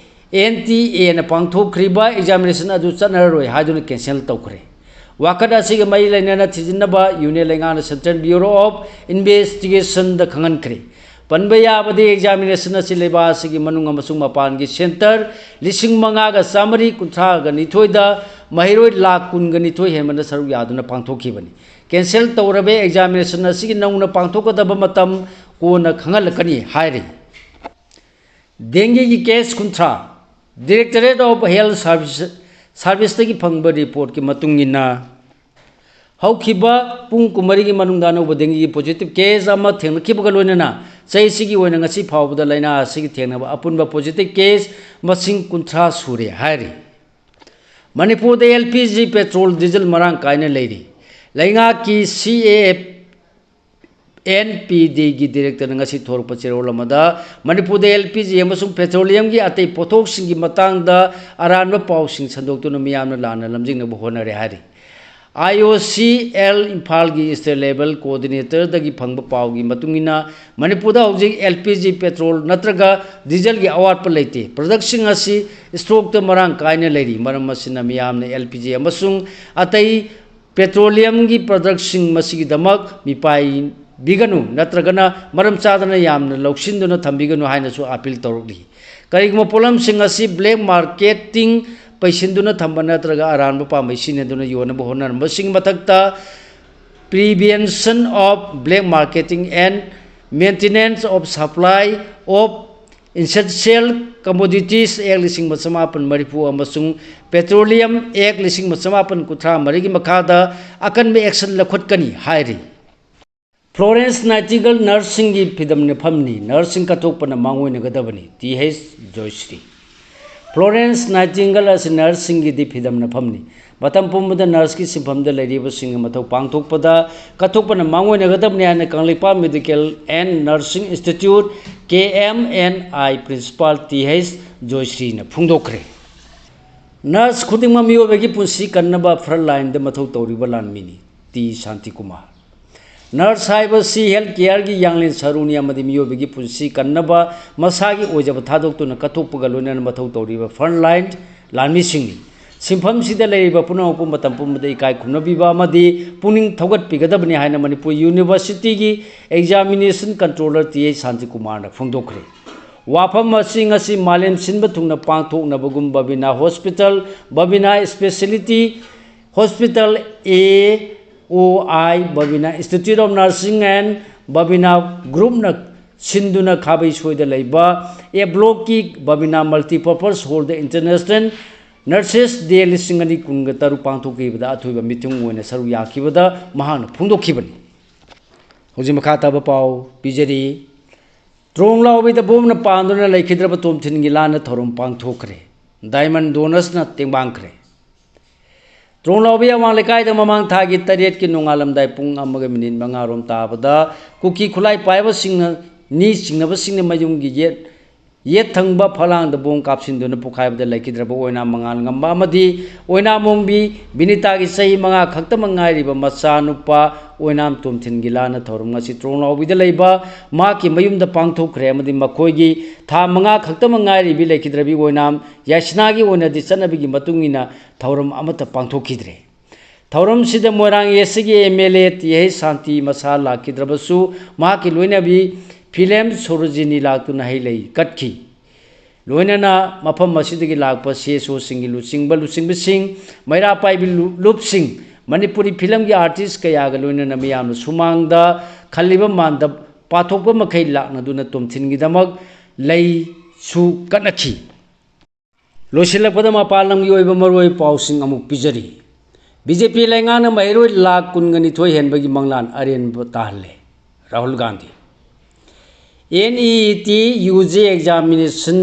ꯑꯦꯟ ꯇꯤ ꯑꯦꯅ ꯄꯥꯡꯊꯣꯛꯈ꯭ꯔꯤꯕ ꯑꯦꯛꯖꯥꯃꯤꯅꯦꯁꯟ ꯑꯗꯨ ꯆꯠꯅꯔꯔꯣꯏ ꯍꯥꯏꯗꯨꯅ ꯀꯦꯟꯁꯦꯜ ꯇꯧꯈ꯭ꯔꯦ꯫ ꯋꯥꯀꯠ ꯑꯁꯤꯒ ꯃꯔꯤ ꯂꯩꯅꯅ ꯊꯤꯖꯤꯟꯅꯕ ꯌꯨꯅꯤꯌꯟ ꯂꯩꯉꯥꯛꯅ ꯁꯦꯟꯇ꯭ꯔꯦꯜ ꯕ꯭ꯌꯨꯔꯣ ꯑꯣꯐ ꯏꯟꯚꯦꯁꯇꯤꯒꯦꯁꯟꯗ ꯈꯪꯍꯟꯈ꯭ꯔꯦ꯫ ꯄꯟꯕ ꯌꯥꯕꯗꯤ, ꯑꯦꯛꯖꯥꯃꯤꯅꯦꯁꯟ ꯑꯁꯤ ꯂꯩꯕꯥꯛ ꯑꯁꯤꯒꯤ ꯃꯅꯨꯡ ꯑꯃꯁꯨꯡ ꯃꯄꯥꯟꯒꯤ ꯁꯦꯟꯇꯔ ꯂꯤꯁꯤꯡ ꯃꯉꯥꯒ ꯆꯥꯃꯔꯤ ꯀꯨꯟꯊ꯭ꯔꯥꯒ ꯅꯤꯊꯣꯏꯗ ꯃꯍꯩꯔꯣꯏ ꯂꯥꯈ ꯀꯨꯟꯒ ꯅꯤꯊꯣꯏ ꯍꯦꯟꯕꯅ ꯁꯔꯨꯛ ꯌꯥꯗꯨꯅ ꯄꯥꯡꯊꯣꯛꯈꯤꯕꯅꯤ꯫ ꯀꯦꯟꯁꯦꯜ ꯇꯧꯔꯕ ꯑꯦꯛꯖꯥꯃꯤꯅꯦꯁꯟ ꯑꯁꯤꯒꯤ ꯅꯧꯅ ꯄꯥꯡꯊꯣꯛꯀꯗꯕ ꯃꯇꯝ ꯀꯣꯟꯅ ꯈꯪꯍꯜꯂꯛꯀꯅꯤ ꯍꯥꯏꯔꯤ꯫ ꯗꯦꯡꯒꯤꯒꯤ ꯀꯦꯁ ꯀꯨꯟꯊ꯭ꯔꯥ꯫ Directorate of Health Service, ꯁꯥꯔꯚꯤꯁꯇꯒꯤ ꯐꯪꯕ ꯔꯤꯄꯣꯔꯠꯀꯤ ꯃꯇꯨꯡ ꯏꯟꯅ, ꯍꯧꯈꯤꯕ ꯄꯨꯡ ꯀꯨꯟꯃꯔꯤꯒꯤ ꯃꯅꯨꯡꯗ ꯑꯅꯧꯕ ꯗꯦꯡꯒꯤꯒꯤ ꯄꯣꯖꯤꯇꯤꯚ ꯀꯦꯁ ꯑꯃ ꯊꯦꯡꯅꯈꯤꯕꯒ ꯂꯣꯏꯅꯅ ꯆꯍꯤꯁꯤꯒꯤ ꯑꯣꯏꯅ ꯉꯁꯤ ꯐꯥꯎꯕꯗ ꯂꯥꯏꯅꯥ ꯑꯁꯤꯒꯤ ꯊꯦꯡꯅꯕ ꯑꯄꯨꯟꯕ positive case ꯃꯁꯤꯡ ꯀꯨꯟꯊ꯭ꯔꯥ ꯁꯨꯔꯦ ꯍꯥꯏꯔꯤ꯫ ꯃꯅꯤꯄꯨꯔꯗ L P G petrol, diesel ꯃꯔꯥꯡ ꯀꯥꯏꯅ ꯂꯩꯔꯤ꯫ ꯂꯩꯉꯥꯛꯀꯤ C A F N P D ꯒꯤ director ꯅ ꯉꯁꯤ ꯊꯣꯔꯛꯄ ꯆꯦꯔꯣꯜ ꯑꯃꯗ ꯃꯅꯤꯄꯨꯔꯗ L P G ꯑꯃꯁꯨꯡ petroleum ꯒꯤ ꯑꯇꯩ ꯄꯣꯠꯊꯣꯛꯁꯤꯡꯒꯤ ꯃꯇꯥꯡꯗ ꯑꯔꯥꯟꯕ ꯄꯥꯎꯁꯤꯡ ꯁꯟꯗꯣꯛꯇꯨꯅ ꯃꯤꯌꯥꯝꯅ ꯂꯥꯟꯅ ꯂꯝꯖꯤꯡꯅꯕ ꯍꯣꯠꯅꯔꯦ ꯍꯥꯏꯔꯤ꯫ I O C L ꯏꯝꯐꯥꯜꯒꯤ state level coordinator ꯗꯒꯤ ꯐꯪꯕ ꯄꯥꯎꯒꯤ ꯃꯇꯨꯡ ꯏꯟꯅ, ꯃꯅꯤꯄꯨꯔꯗ ꯍꯧꯖꯤꯛ L P G petrol ꯅꯠꯇ꯭ꯔꯒ diesel ꯒꯤ ꯑꯋꯥꯠꯄ ꯂꯩꯇꯦ꯫ Product ꯁꯤꯡ ꯑꯁꯤ stock ꯇ ꯃꯔꯥꯡ ꯀꯥꯏꯅ ꯂꯩꯔꯤ꯫ ꯃꯔꯝ ꯑꯁꯤꯅ ꯃꯤꯌꯥꯝꯅ L P G ꯑꯃꯁꯨꯡ ꯑꯇꯩ petroleum ꯒꯤ product ꯁꯤꯡ ꯃꯁꯤꯒꯤꯗꯃꯛ ꯃꯤꯄꯥꯏꯕꯤꯒꯅꯨ ꯅꯠꯇ꯭ꯔꯒꯅ ꯃꯔꯝ ꯆꯥꯗꯅ ꯌꯥꯝꯅ ꯂꯧꯁꯤꯟꯗꯨꯅ ꯊꯝꯕꯤꯒꯅꯨ ꯍꯥꯏꯅꯁꯨ appeal ꯇꯧꯔꯛꯂꯤ꯫ ꯀꯔꯤꯒꯨꯝꯕ ꯄꯣꯠꯂꯝꯁꯤꯡ ꯑꯁꯤ black marketing, ꯄꯩꯁꯤꯟꯗꯨꯅ ꯊꯝꯕ ꯅꯠꯇ꯭ꯔꯒ ꯑꯔꯥꯟꯕ ꯄꯥꯝꯕꯩ ꯁꯤꯖꯤꯟꯅꯗꯨꯅ ꯌꯣꯟꯅꯕ ꯍꯣꯠꯅꯔꯝꯕꯁꯤꯡꯒꯤ ꯃꯊꯛꯇ Prevention of Black Marketing and Maintenance of Supply of Essential Commodities Act ꯂꯤꯁꯤꯡ ꯑꯃ ꯆꯃꯥꯄꯟ ꯃꯔꯤꯐꯨ ꯑꯃꯁꯨꯡ Petroleum Act ꯂꯤꯁꯤꯡ ꯑꯃ ꯆꯃꯥꯄꯟ ꯀꯨꯟꯊ꯭ꯔꯥ ꯃꯔꯤꯒꯤ ꯃꯈꯥꯗ ꯑꯀꯟꯕ action ꯂꯧꯈꯠꯀꯅꯤ ꯍꯥꯏꯔꯤ꯫ Florence Nightingale nurse ꯁꯤꯡꯒꯤ ꯐꯤꯗꯝꯅ ꯐꯝꯅꯤ, nurse ꯁꯤꯡ ꯀꯠꯊꯣꯛꯄꯅ ꯃꯥꯡꯑꯣꯏꯅꯒꯗꯕꯅꯤ, T H Joyshree. Florence Nightingale ꯑꯁꯤ nurse ꯁꯤꯡꯒꯤꯗꯤ ꯐꯤꯗꯝꯅ ꯐꯝꯅꯤ꯫ ꯃꯇꯝ ꯄꯨꯝꯕꯗ nurse ꯀꯤ ꯁꯤꯟꯐꯝꯗ ꯂꯩꯔꯤꯕꯁꯤꯡꯒꯤ ꯃꯊꯧ ꯄꯥꯡꯊꯣꯛꯄꯗ ꯀꯠꯊꯣꯛꯄꯅ ꯃꯥꯡꯑꯣꯏꯅꯒꯗꯕꯅꯤ ꯍꯥꯏꯅ Kangleipak Medical and Nursing Institute, K M N I principal T H ꯖꯣꯏꯁ꯭ꯔꯤꯅ ꯐꯣꯡꯗꯣꯛꯈ꯭ꯔꯦ꯫ Nurse ꯈꯨꯗꯤꯡꯃꯛ ꯃꯤꯑꯣꯏꯕꯒꯤ ꯄꯨꯟꯁꯤ ꯀꯟꯅꯕ front line ꯗ ꯃꯊꯧ ꯇꯧꯔꯤꯕ ꯂꯥꯟꯃꯤꯅꯤ, ꯇꯤ ꯁꯥꯟꯇꯤꯀꯨꯃꯥꯔ꯫ Nurse ꯍꯥꯏꯕꯁꯤ health care ꯒꯤ ꯌꯥꯡꯂꯦꯟ ꯁꯔꯨꯅꯤ ꯑꯃꯗꯤ ꯃꯤꯑꯣꯏꯕꯒꯤ ꯄꯨꯟꯁꯤ ꯀꯟꯅꯕ ꯃꯁꯥꯒꯤ ꯑꯣꯏꯖꯕ ꯊꯥꯗꯣꯛꯇꯨꯅ ꯀꯠꯊꯣꯛꯄꯒ ꯂꯣꯏꯅꯅ ꯃꯊꯧ ꯇꯧꯔꯤꯕ front line ꯂꯥꯟꯃꯤꯁꯤꯡꯅꯤ꯫ ꯁꯤꯟꯐꯝꯁꯤꯗ ꯂꯩꯔꯤꯕ ꯄꯨꯝꯅꯃꯛꯄꯨ ꯃꯇꯝ ꯄꯨꯝꯕꯗ ꯏꯀꯥꯏ ꯈꯨꯝꯅꯕꯤꯕ ꯑꯃꯗꯤ ꯄꯨꯛꯅꯤꯡ ꯊꯧꯒꯠꯄꯤꯒꯗꯕꯅꯤ ꯍꯥꯏꯅ ꯃꯅꯤꯄꯨꯔ University ꯒꯤ Examination Controller ꯇꯤ ꯑꯩꯆ ꯁꯥꯟꯇꯤꯀꯨꯃꯥꯔꯅ ꯐꯣꯡꯗꯣꯛꯈ꯭ꯔꯦ꯫ ꯋꯥꯐꯝ ꯑꯁꯤ ꯉꯁꯤ ꯃꯥꯂꯦꯝ ꯁꯤꯟꯕ ꯊꯨꯡꯅ ꯄꯥꯡꯊꯣꯛꯅꯕꯒꯨꯝ Babina Hospital, Babina Speciality Hospital, A O I, Babina Institute of Nursing and Babina Group ꯅ ꯁꯤꯟꯗꯨꯅ ꯈꯥꯕꯩ ꯁꯣꯏꯗ ꯂꯩꯕ A block ꯀꯤ Babina Multipurpose Hall ꯗ International Nurses Day ꯂꯤꯁꯤꯡ ꯑꯅꯤ ꯀꯨꯟꯒ ꯇꯔꯨꯛ ꯄꯥꯡꯊꯣꯛꯈꯤꯕꯗ ꯑꯊꯣꯏꯕ ꯃꯤꯊꯨꯡ ꯑꯣꯏꯅ ꯁꯔꯨꯛ ꯌꯥꯈꯤꯕꯗ ꯃꯍꯥꯛꯅ ꯐꯣꯡꯗꯣꯛꯈꯤꯕꯅꯤ꯫ ꯍꯧꯖꯤꯛ ꯃꯈꯥ ꯇꯥꯕ ꯄꯥꯎ ꯄꯤꯖꯔꯤ꯫ ꯇ꯭ꯔꯣꯡꯂꯥꯎꯕꯤꯗ ꯕꯣꯝꯅ ꯄꯥꯟꯗꯨꯅ ꯂꯩꯈꯤꯗ꯭ꯔꯕ ꯇꯣꯝꯊꯤꯟꯒꯤ ꯂꯥꯟꯅ ꯊꯧꯔꯝ ꯄꯥꯡꯊꯣꯛꯈ꯭ꯔꯦ꯫ ꯗꯥꯏꯃꯟ ꯗꯣꯅꯁꯅ ꯇꯦꯡꯕꯥꯡꯈ꯭ꯔꯦ꯫ ꯇ꯭ꯔꯣꯡꯂꯥꯎꯕꯤ ꯑꯋꯥꯡ ꯂꯩꯀꯥꯏꯗ ꯃꯃꯥꯡ ꯊꯥꯒꯤ ꯇꯔꯦꯠꯀꯤ ꯅꯣꯡꯉꯥꯜꯂꯝꯗꯥꯏ ꯄꯨꯡ ꯑꯃꯒ ꯃꯤꯅꯤꯠ ꯃꯉꯥ ꯔꯣꯝ ꯇꯥꯕꯗ ꯀꯨꯀꯤ ꯈꯨꯠꯂꯥꯏ ꯄꯥꯏꯕꯁꯤꯡꯅ ꯅꯤ ꯆꯤꯡꯅꯕꯁꯤꯡꯅ ꯃꯌꯨꯝꯒꯤ ꯌꯦꯠ, ꯌꯦꯠ ꯊꯪꯕ ꯐꯂꯥꯡꯗ ꯕꯣꯝ ꯀꯥꯞꯁꯤꯟꯗꯨꯅ ꯄꯣꯈꯥꯏꯕꯗ ꯂꯩꯈꯤꯗ꯭ꯔꯕ ꯑꯣꯏꯅꯥꯝ ꯃꯉꯥꯜ ꯉꯝꯕ ꯑꯃꯗꯤ ꯑꯣꯏꯅꯥꯝ ꯑꯣꯡꯕꯤ ꯕꯤꯅꯤꯇꯥꯒꯤ ꯆꯍꯤ ꯃꯉꯥ ꯈꯛꯇꯃꯛ ꯉꯥꯏꯔꯤꯕ ꯃꯆꯥꯅꯨꯄꯥ ꯑꯣꯏꯅꯥꯝ ꯇꯣꯝꯊꯤꯟꯒꯤ ꯂꯥꯟꯅ ꯊꯧꯔꯝ ꯉꯁꯤ ꯇ꯭ꯔꯣꯡꯂꯥꯎꯕꯤꯗ ꯂꯩꯕ ꯃꯍꯥꯛꯀꯤ ꯃꯌꯨꯝꯗ ꯄꯥꯡꯊꯣꯛꯈ꯭ꯔꯦ ꯑꯃꯗꯤ ꯃꯈꯣꯏꯒꯤ ꯊꯥ ꯃꯉꯥ ꯈꯛꯇꯃꯛ ꯉꯥꯏꯔꯤꯕꯤ ꯂꯩꯈꯤꯗ꯭ꯔꯕꯤ ꯑꯣꯏꯅꯥꯝ ꯌꯥꯏꯁꯅꯥꯒꯤ ꯑꯣꯏꯅꯗꯤ ꯆꯠꯅꯕꯤꯒꯤ ꯃꯇꯨꯡ ꯏꯟꯅ ꯊꯧꯔꯝ ꯑꯃꯠꯇ ꯄꯥꯡꯊꯣꯛꯈꯤꯗ꯭ꯔꯦ꯫ ꯊꯧꯔꯝꯁꯤꯗ ꯃꯣꯏꯔꯥꯡ ꯑꯦꯁ ꯁꯤꯒꯤ M L A T H Shanti ꯃꯁꯥ ꯂꯥꯛꯈꯤꯗ꯭ꯔꯕꯁꯨ ꯃꯍꯥꯛꯀꯤ ꯂꯣꯏꯅꯕꯤ ꯐꯤꯂꯦꯝ ꯁꯣꯔꯣꯖꯤꯅꯤ ꯂꯥꯛꯇꯨꯅ ꯍꯩ ꯂꯩ ꯀꯠꯈꯤ꯫ ꯂꯣꯏꯅꯅ ꯃꯐꯝ ꯑꯁꯤꯗꯒꯤ ꯂꯥꯛꯄ ꯁꯤ ꯑꯦꯁ ꯑꯣꯁꯤꯡꯒꯤ ꯂꯨꯆꯤꯡꯕ ꯂꯨꯆꯤꯡꯕꯁꯤꯡ, ꯃꯩꯔꯥ ꯄꯥꯏꯕꯤ ꯂꯨ-, ꯂꯨꯞꯁꯤꯡ, ꯃꯅꯤꯄꯨꯔꯤ ꯐꯤꯂꯝꯒꯤ ꯑꯥꯔꯇꯤꯁ ꯀꯌꯥꯒ ꯂꯣꯏꯅꯅ ꯃꯤꯌꯥꯝꯅ ꯁꯨꯃꯥꯡꯗ ꯈꯜꯂꯤꯕ ꯃꯥꯟꯗꯞ ꯄꯥꯊꯣꯛꯄ ꯃꯈꯩ ꯂꯥꯛꯅꯗꯨꯅ ꯇꯣꯝꯊꯤꯟꯒꯤꯗꯃꯛ ꯂꯩꯁꯨ ꯀꯠꯅꯈꯤ꯫ ꯂꯣꯏꯁꯤꯜꯂꯛꯄꯗ ꯃꯄꯥꯟ ꯂꯝꯒꯤ ꯑꯣꯏꯕ ꯃꯔꯨꯑꯣꯏꯕ ꯄꯥꯎꯁꯤꯡ ꯑꯃꯨꯛ ꯄꯤꯖꯔꯤ꯫ ꯕꯤ ꯖꯦ ꯄꯤ ꯂꯩꯉꯥꯛꯅ ꯃꯍꯩꯔꯣꯏ ꯂꯥꯈ ꯀꯨꯟꯒ ꯅꯤꯊꯣꯏ ꯍꯦꯟꯕꯒꯤ ꯃꯪꯂꯥꯟ ꯑꯔꯦꯝꯕ ꯇꯥꯍꯜꯂꯦ꯫ Rahul Gandhi. N E E T U G examination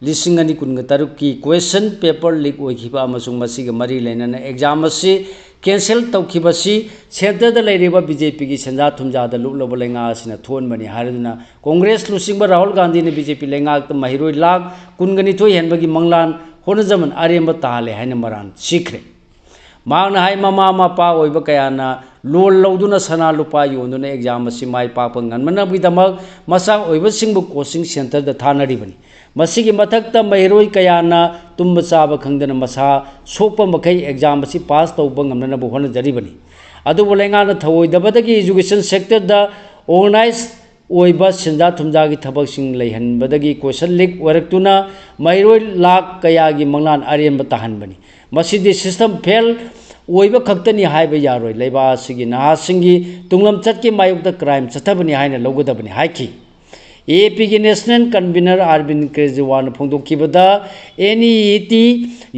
ꯂꯤꯁꯤꯡ ꯑꯅꯤ ꯀꯨꯟꯒ ꯇꯔꯨꯛꯀꯤ ꯀ꯭ꯋꯦꯁꯟ ꯄꯦꯄꯔ ꯂꯤꯛ ꯑꯣꯏꯈꯤꯕ ꯑꯃꯁꯨꯡ ꯃꯁꯤꯒ ꯃꯔꯤ ꯂꯩꯅꯅ ꯑꯦꯛꯖꯥꯝ ꯑꯁꯤ ꯀꯦꯟꯁꯦꯜ ꯇꯧꯈꯤꯕꯁꯤ ꯁꯦꯟꯇꯔꯗ ꯂꯩꯔꯤꯕ ꯕꯤ ꯖꯦ ꯄꯤꯒꯤ ꯁꯦꯟꯖꯥ ꯊꯨꯝꯖꯥꯗ ꯂꯨꯞꯂꯕ ꯂꯩꯉꯥꯛ ꯑꯁꯤꯅ ꯊꯣꯛꯍꯟꯕꯅꯤ ꯍꯥꯏꯔꯗꯨꯅ ꯀꯣꯡꯒ꯭ꯔꯦꯁ ꯂꯨꯆꯤꯡꯕ ꯔꯥꯍꯨꯜ ꯒꯥꯟꯙꯤꯅ ꯕꯤ ꯖꯦ ꯄꯤ ꯂꯩꯉꯥꯛꯇ ꯃꯍꯩꯔꯣꯏ ꯂꯥꯈ ꯀꯨꯟꯒ ꯅꯤꯊꯣꯏ ꯍꯦꯟꯕꯒꯤ ꯃꯪꯂꯥꯟ ꯍꯣꯠꯅꯖꯃꯟ ꯑꯔꯦꯝꯕ ꯇꯥꯍꯜꯂꯦ ꯍꯥꯏꯅ ꯃꯔꯥꯜ ꯁꯤꯈ꯭ꯔꯦ꯫ ꯃꯍꯥꯛꯅ ꯍꯥꯏ, ꯃꯃꯥ ꯃꯄꯥ ꯑꯣꯏꯕ ꯀꯌꯥꯅ ꯂꯣꯟ ꯂꯧꯗꯨꯅ ꯁꯅꯥ ꯂꯨꯄꯥ ꯌꯣꯟꯗꯨꯅ ꯑꯦꯛꯖꯥꯝ ꯑꯁꯤ ꯃꯥꯏ ꯄꯥꯛꯄ ꯉꯝꯅꯅꯕꯒꯤꯗꯃꯛ ꯃꯆꯥ ꯑꯣꯏꯕꯁꯤꯡꯕꯨ ꯀꯣꯆꯤꯡ ꯁꯦꯟꯇꯔꯗ ꯊꯥꯅꯔꯤꯕꯅꯤ꯫ ꯃꯁꯤꯒꯤ ꯃꯊꯛꯇ ꯃꯍꯩꯔꯣꯏ ꯀꯌꯥꯅ ꯇꯨꯝꯕ ꯆꯥꯕ ꯈꯪꯗꯅ ꯃꯁꯥ ꯁꯣꯛꯄ ꯃꯈꯩ ꯑꯦꯛꯖꯥꯝ ꯑꯁꯤ ꯄꯥꯁ ꯇꯧꯕ ꯉꯝꯅꯅꯕ ꯍꯣꯠꯅꯖꯔꯤꯕꯅꯤ꯫ ꯑꯗꯨꯕꯨ ꯂꯩꯉꯥꯛꯅ ꯊꯧꯑꯣꯏꯗꯕꯗꯒꯤ ꯏꯖꯨꯀꯦꯁꯟ ꯁꯦꯛꯇꯔꯗ ꯑꯣꯔꯒꯅꯥꯏꯖ ꯑꯣꯏꯕ ꯁꯦꯟꯖꯥ ꯊꯨꯝꯖꯥꯒꯤ ꯊꯕꯛꯁꯤꯡ ꯂꯩꯍꯟꯕꯗꯒꯤ ꯀꯣꯏꯁꯟ ꯂꯤꯛ ꯑꯣꯏꯔꯛꯇꯨꯅ ꯃꯍꯩꯔꯣꯏ ꯂꯥꯈ ꯀꯌꯥꯒꯤ ꯃꯪꯂꯥꯟ ꯑꯔꯦꯝꯕ ꯇꯥꯍꯟꯕꯅꯤ꯫ ꯃꯁꯤꯗꯤ ꯁꯤꯁꯇꯦꯝ ꯐꯦꯜ ꯑꯣꯏꯕ ꯈꯛꯇꯅꯤ ꯍꯥꯏꯕ ꯌꯥꯔꯣꯏ꯫ ꯂꯩꯕꯥꯛ ꯑꯁꯤꯒꯤ ꯅꯍꯥꯁꯤꯡꯒꯤ ꯇꯨꯡꯂꯝꯆꯠꯀꯤ ꯃꯥꯌꯣꯛꯇ ꯀ꯭ꯔꯥꯏꯝ ꯆꯠꯊꯕꯅꯤ ꯍꯥꯏꯅ ꯂꯧꯒꯗꯕꯅꯤ ꯍꯥꯏꯈꯤ꯫ ꯑꯦ ꯑꯦ ꯄꯤꯒꯤ ꯅꯦꯁꯅꯦꯜ ꯀꯟꯚꯤꯅꯔ ꯑꯥꯔꯕꯤꯟ ꯀꯦꯖ꯭ꯔꯤꯋꯥꯜꯅ ꯐꯣꯡꯗꯣꯛꯈꯤꯕꯗ, N E E T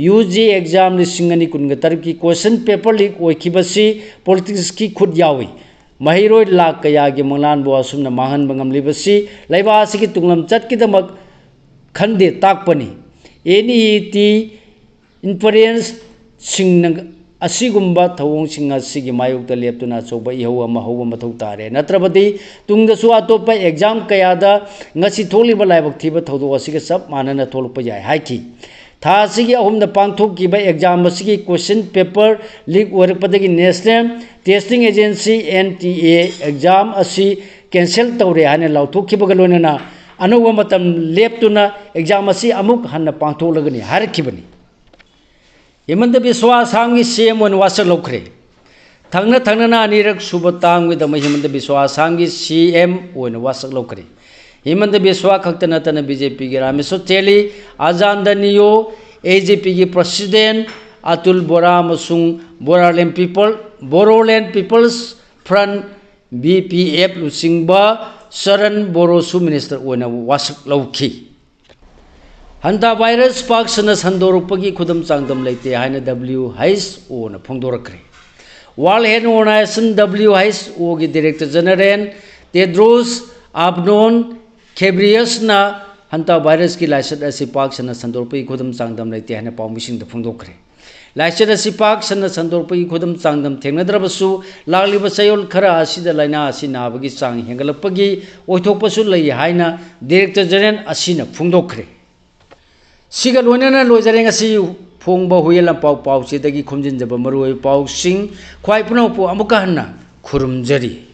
U G exam ꯂꯤꯁꯤꯡ ꯑꯅꯤ ꯀꯨꯟꯒ ꯇꯔꯨꯛꯀꯤ ꯀꯣꯏꯁꯟ ꯄꯦꯄꯔ ꯂꯤꯛ ꯑꯣꯏꯈꯤꯕꯁꯤ ꯄꯣꯂꯤꯇꯤꯛꯁꯀꯤ ꯈꯨꯠ ꯌꯥꯎꯏ꯫ ꯃꯍꯩꯔꯣꯏ ꯂꯥꯛ ꯀꯌꯥꯒꯤ ꯃꯪꯂꯥꯟꯕꯨ ꯑꯁꯨꯝꯅ ꯃꯥꯡꯍꯟꯕ ꯉꯝꯂꯤꯕꯁꯤ ꯂꯩꯕꯥꯛ ꯑꯁꯤꯒꯤ ꯇꯨꯡꯂꯝꯆꯠꯀꯤꯗꯃꯛ ꯈꯟꯗꯦ ꯇꯥꯛꯄꯅꯤ꯫ ꯑꯦꯟ ꯏ ꯏ ꯇꯤ ꯏꯟꯐ꯭ꯂꯨꯌꯦꯟꯁꯁꯤꯡꯅ ꯑꯁꯤꯒꯨꯝꯕ ꯊꯧꯑꯣꯡꯁꯤꯡ ꯑꯁꯤꯒꯤ ꯃꯥꯌꯣꯛꯇ ꯂꯦꯞꯇꯨꯅ ꯑꯆꯧꯕ ꯏꯍꯧ ꯑꯃ ꯍꯧꯕ ꯃꯊꯧ ꯇꯥꯔꯦ꯫ ꯅꯠꯇ꯭ꯔꯕꯗꯤ ꯇꯨꯡꯗꯁꯨ ꯑꯇꯣꯞꯄ ꯑꯦꯛꯖꯥꯝ ꯀꯌꯥꯗ ꯉꯁꯤ ꯊꯣꯛꯂꯤꯕ ꯂꯥꯏꯕꯛ ꯊꯤꯕ ꯊꯧꯗꯣꯛ ꯑꯁꯤꯒ ꯆꯞ ꯃꯥꯟꯅꯅ ꯊꯣꯛꯂꯛꯄ ꯌꯥꯏ ꯍꯥꯏꯈꯤ꯫ ꯊꯥ ꯑꯁꯤꯒꯤ ꯑꯍꯨꯝꯗ ꯄꯥꯡꯊꯣꯛꯈꯤꯕ ꯑꯦꯛꯖꯥꯝ ꯑꯁꯤꯒꯤ ꯀꯣꯏꯁꯟ ꯄꯦꯄꯔ ꯂꯤꯛ ꯑꯣꯏꯔꯛꯄꯗꯒꯤ national testing agency, N T A, exam ꯑꯁꯤ ꯀꯦꯟꯁꯦꯜ ꯇꯧꯔꯦ ꯍꯥꯏꯅ ꯂꯥꯎꯊꯣꯛꯈꯤꯕꯒ ꯂꯣꯏꯅꯅ ꯑꯅꯧꯕ ꯃꯇꯝ ꯂꯦꯞꯇꯨꯅ ꯑꯦꯛꯖꯥꯝ ꯑꯁꯤ ꯑꯃꯨꯛ ꯍꯟꯅ ꯄꯥꯡꯊꯣꯛꯂꯒꯅꯤ ꯍꯥꯏꯔꯛꯈꯤꯕꯅꯤ꯫ ꯍꯤꯃꯟꯇ ꯕꯤꯁ꯭ꯋꯥ ꯑꯁꯥꯝꯒꯤ ꯁꯤ ꯑꯦꯝ ꯑꯣꯏꯅ ꯋꯥꯁꯛ ꯂꯧꯈ꯭ꯔꯦ꯫ ꯊꯪꯅ ꯊꯪꯅꯅ ꯑꯅꯤꯔꯛ ꯁꯨꯕ ꯇꯥꯝꯒꯤꯗꯃꯛ ꯍꯤꯃꯟꯇ ꯕꯤꯁ꯭ꯋꯥ ꯑꯁꯥꯝꯒꯤ ꯁꯤ ꯑꯦꯝ ꯑꯣꯏꯅ ꯋꯥꯁꯛ ꯂꯧꯈ꯭ꯔꯦ꯫ ꯍꯤꯃꯟꯇ ꯕꯤꯁ꯭ꯋꯥ ꯈꯛꯇ ꯅꯠꯇꯅ ꯕꯤ ꯖꯦ ꯄꯤꯒꯤ ꯔꯥꯃꯦꯁꯣꯔ ꯇꯦꯂꯤ, ꯑꯖꯥꯟꯗ ꯅꯤꯌꯣ, ꯑꯦ ꯖꯦ ꯄꯤꯒꯤ ꯄ꯭ꯔꯁꯤꯗꯦꯟ ꯑꯇꯨꯜ ꯕꯣꯔꯥ ꯑꯃꯁꯨꯡ Bodoland people, Bodoland people's front, B P F, ꯂꯨꯆꯤꯡꯕ ꯆꯔꯟ ꯕꯣꯔꯣꯁꯨ ꯃꯤꯅꯤꯁꯇꯔ ꯑꯣꯏꯅ ꯋꯥꯁꯛ ꯂꯧꯈꯤ꯫ ꯍꯟꯇꯥ ꯚꯥꯏꯔꯁ ꯄꯥꯛ ꯁꯟꯅ ꯁꯟꯗꯣꯔꯛꯄꯒꯤ ꯈꯨꯗꯝ ꯆꯥꯡꯗꯝ ꯂꯩꯇꯦ ꯍꯥꯏꯅ ꯗꯕ꯭ꯂꯤꯎ ꯑꯩꯆ ꯑꯣꯅ ꯐꯣꯡꯗꯣꯔꯛꯈ꯭ꯔꯦ꯫ World Health Organisation, W H ꯑꯣꯒꯤ ꯗꯤꯔꯦꯛꯇꯔ ꯖꯦꯅꯔꯦꯜ ꯇꯦꯗ꯭ꯔꯣꯁ ꯑꯕꯅꯣꯟ ꯈꯦꯕ꯭ꯔꯤꯌꯁꯅ ꯍꯟꯇꯥ ꯚꯥꯏꯔꯁꯀꯤ ꯂꯥꯏꯆꯠ ꯑꯁꯤ ꯄꯥꯛ ꯁꯟꯅ ꯁꯟꯗꯣꯔꯛꯄꯒꯤ ꯈꯨꯗꯝ ꯆꯥꯡꯗꯝ ꯂꯩꯇꯦ ꯍꯥꯏꯅ ꯄꯥꯎꯃꯤꯁꯤꯡꯗ ꯐꯣꯡꯗꯣꯛꯈ꯭ꯔꯦ꯫ ꯂꯥꯏꯆꯠ ꯑꯁꯤ ꯄꯥꯛ ꯁꯟꯅ ꯁꯟꯗꯣꯔꯛꯄꯒꯤ ꯈꯨꯗꯝ ꯆꯥꯡꯗꯝ ꯊꯦꯡꯅꯗ꯭ꯔꯕꯁꯨ, ꯂꯥꯛꯂꯤꯕ ꯆꯌꯣꯜ ꯈꯔ ꯑꯁꯤꯗ ꯂꯥꯏꯅꯥ ꯑꯁꯤ ꯅꯥꯕꯒꯤ ꯆꯥꯡ ꯍꯦꯟꯒꯠꯂꯛꯄꯒꯤ ꯑꯣꯏꯊꯣꯛꯄꯁꯨ ꯂꯩ ꯍꯥꯏꯅ ꯗꯤꯔꯦꯛꯇꯔ ꯖꯦꯅꯔꯦꯜ ꯑꯁꯤꯅ ꯐꯣꯡꯗꯣꯛꯈ꯭ꯔꯦ꯫ ꯁꯤꯒ ꯂꯣꯏꯅꯅ ꯂꯣꯏꯖꯔꯦ ꯉꯁꯤ ꯐꯣꯡꯕ ꯍꯨꯏꯌꯦꯟ ꯂꯥꯟꯄꯥꯎ ꯄꯥꯎꯆꯦꯗꯒꯤ ꯈꯣꯝꯖꯤꯟꯖꯕ ꯃꯔꯨꯑꯣꯏꯕ ꯄꯥꯎꯁꯤꯡ꯫ ꯈ꯭ꯋꯥꯏ ꯄꯨꯝꯅꯃꯛꯄꯨ ꯑꯃꯨꯛꯀ ꯍꯟꯅ ꯈꯨꯔꯨꯝꯖꯔꯤ꯫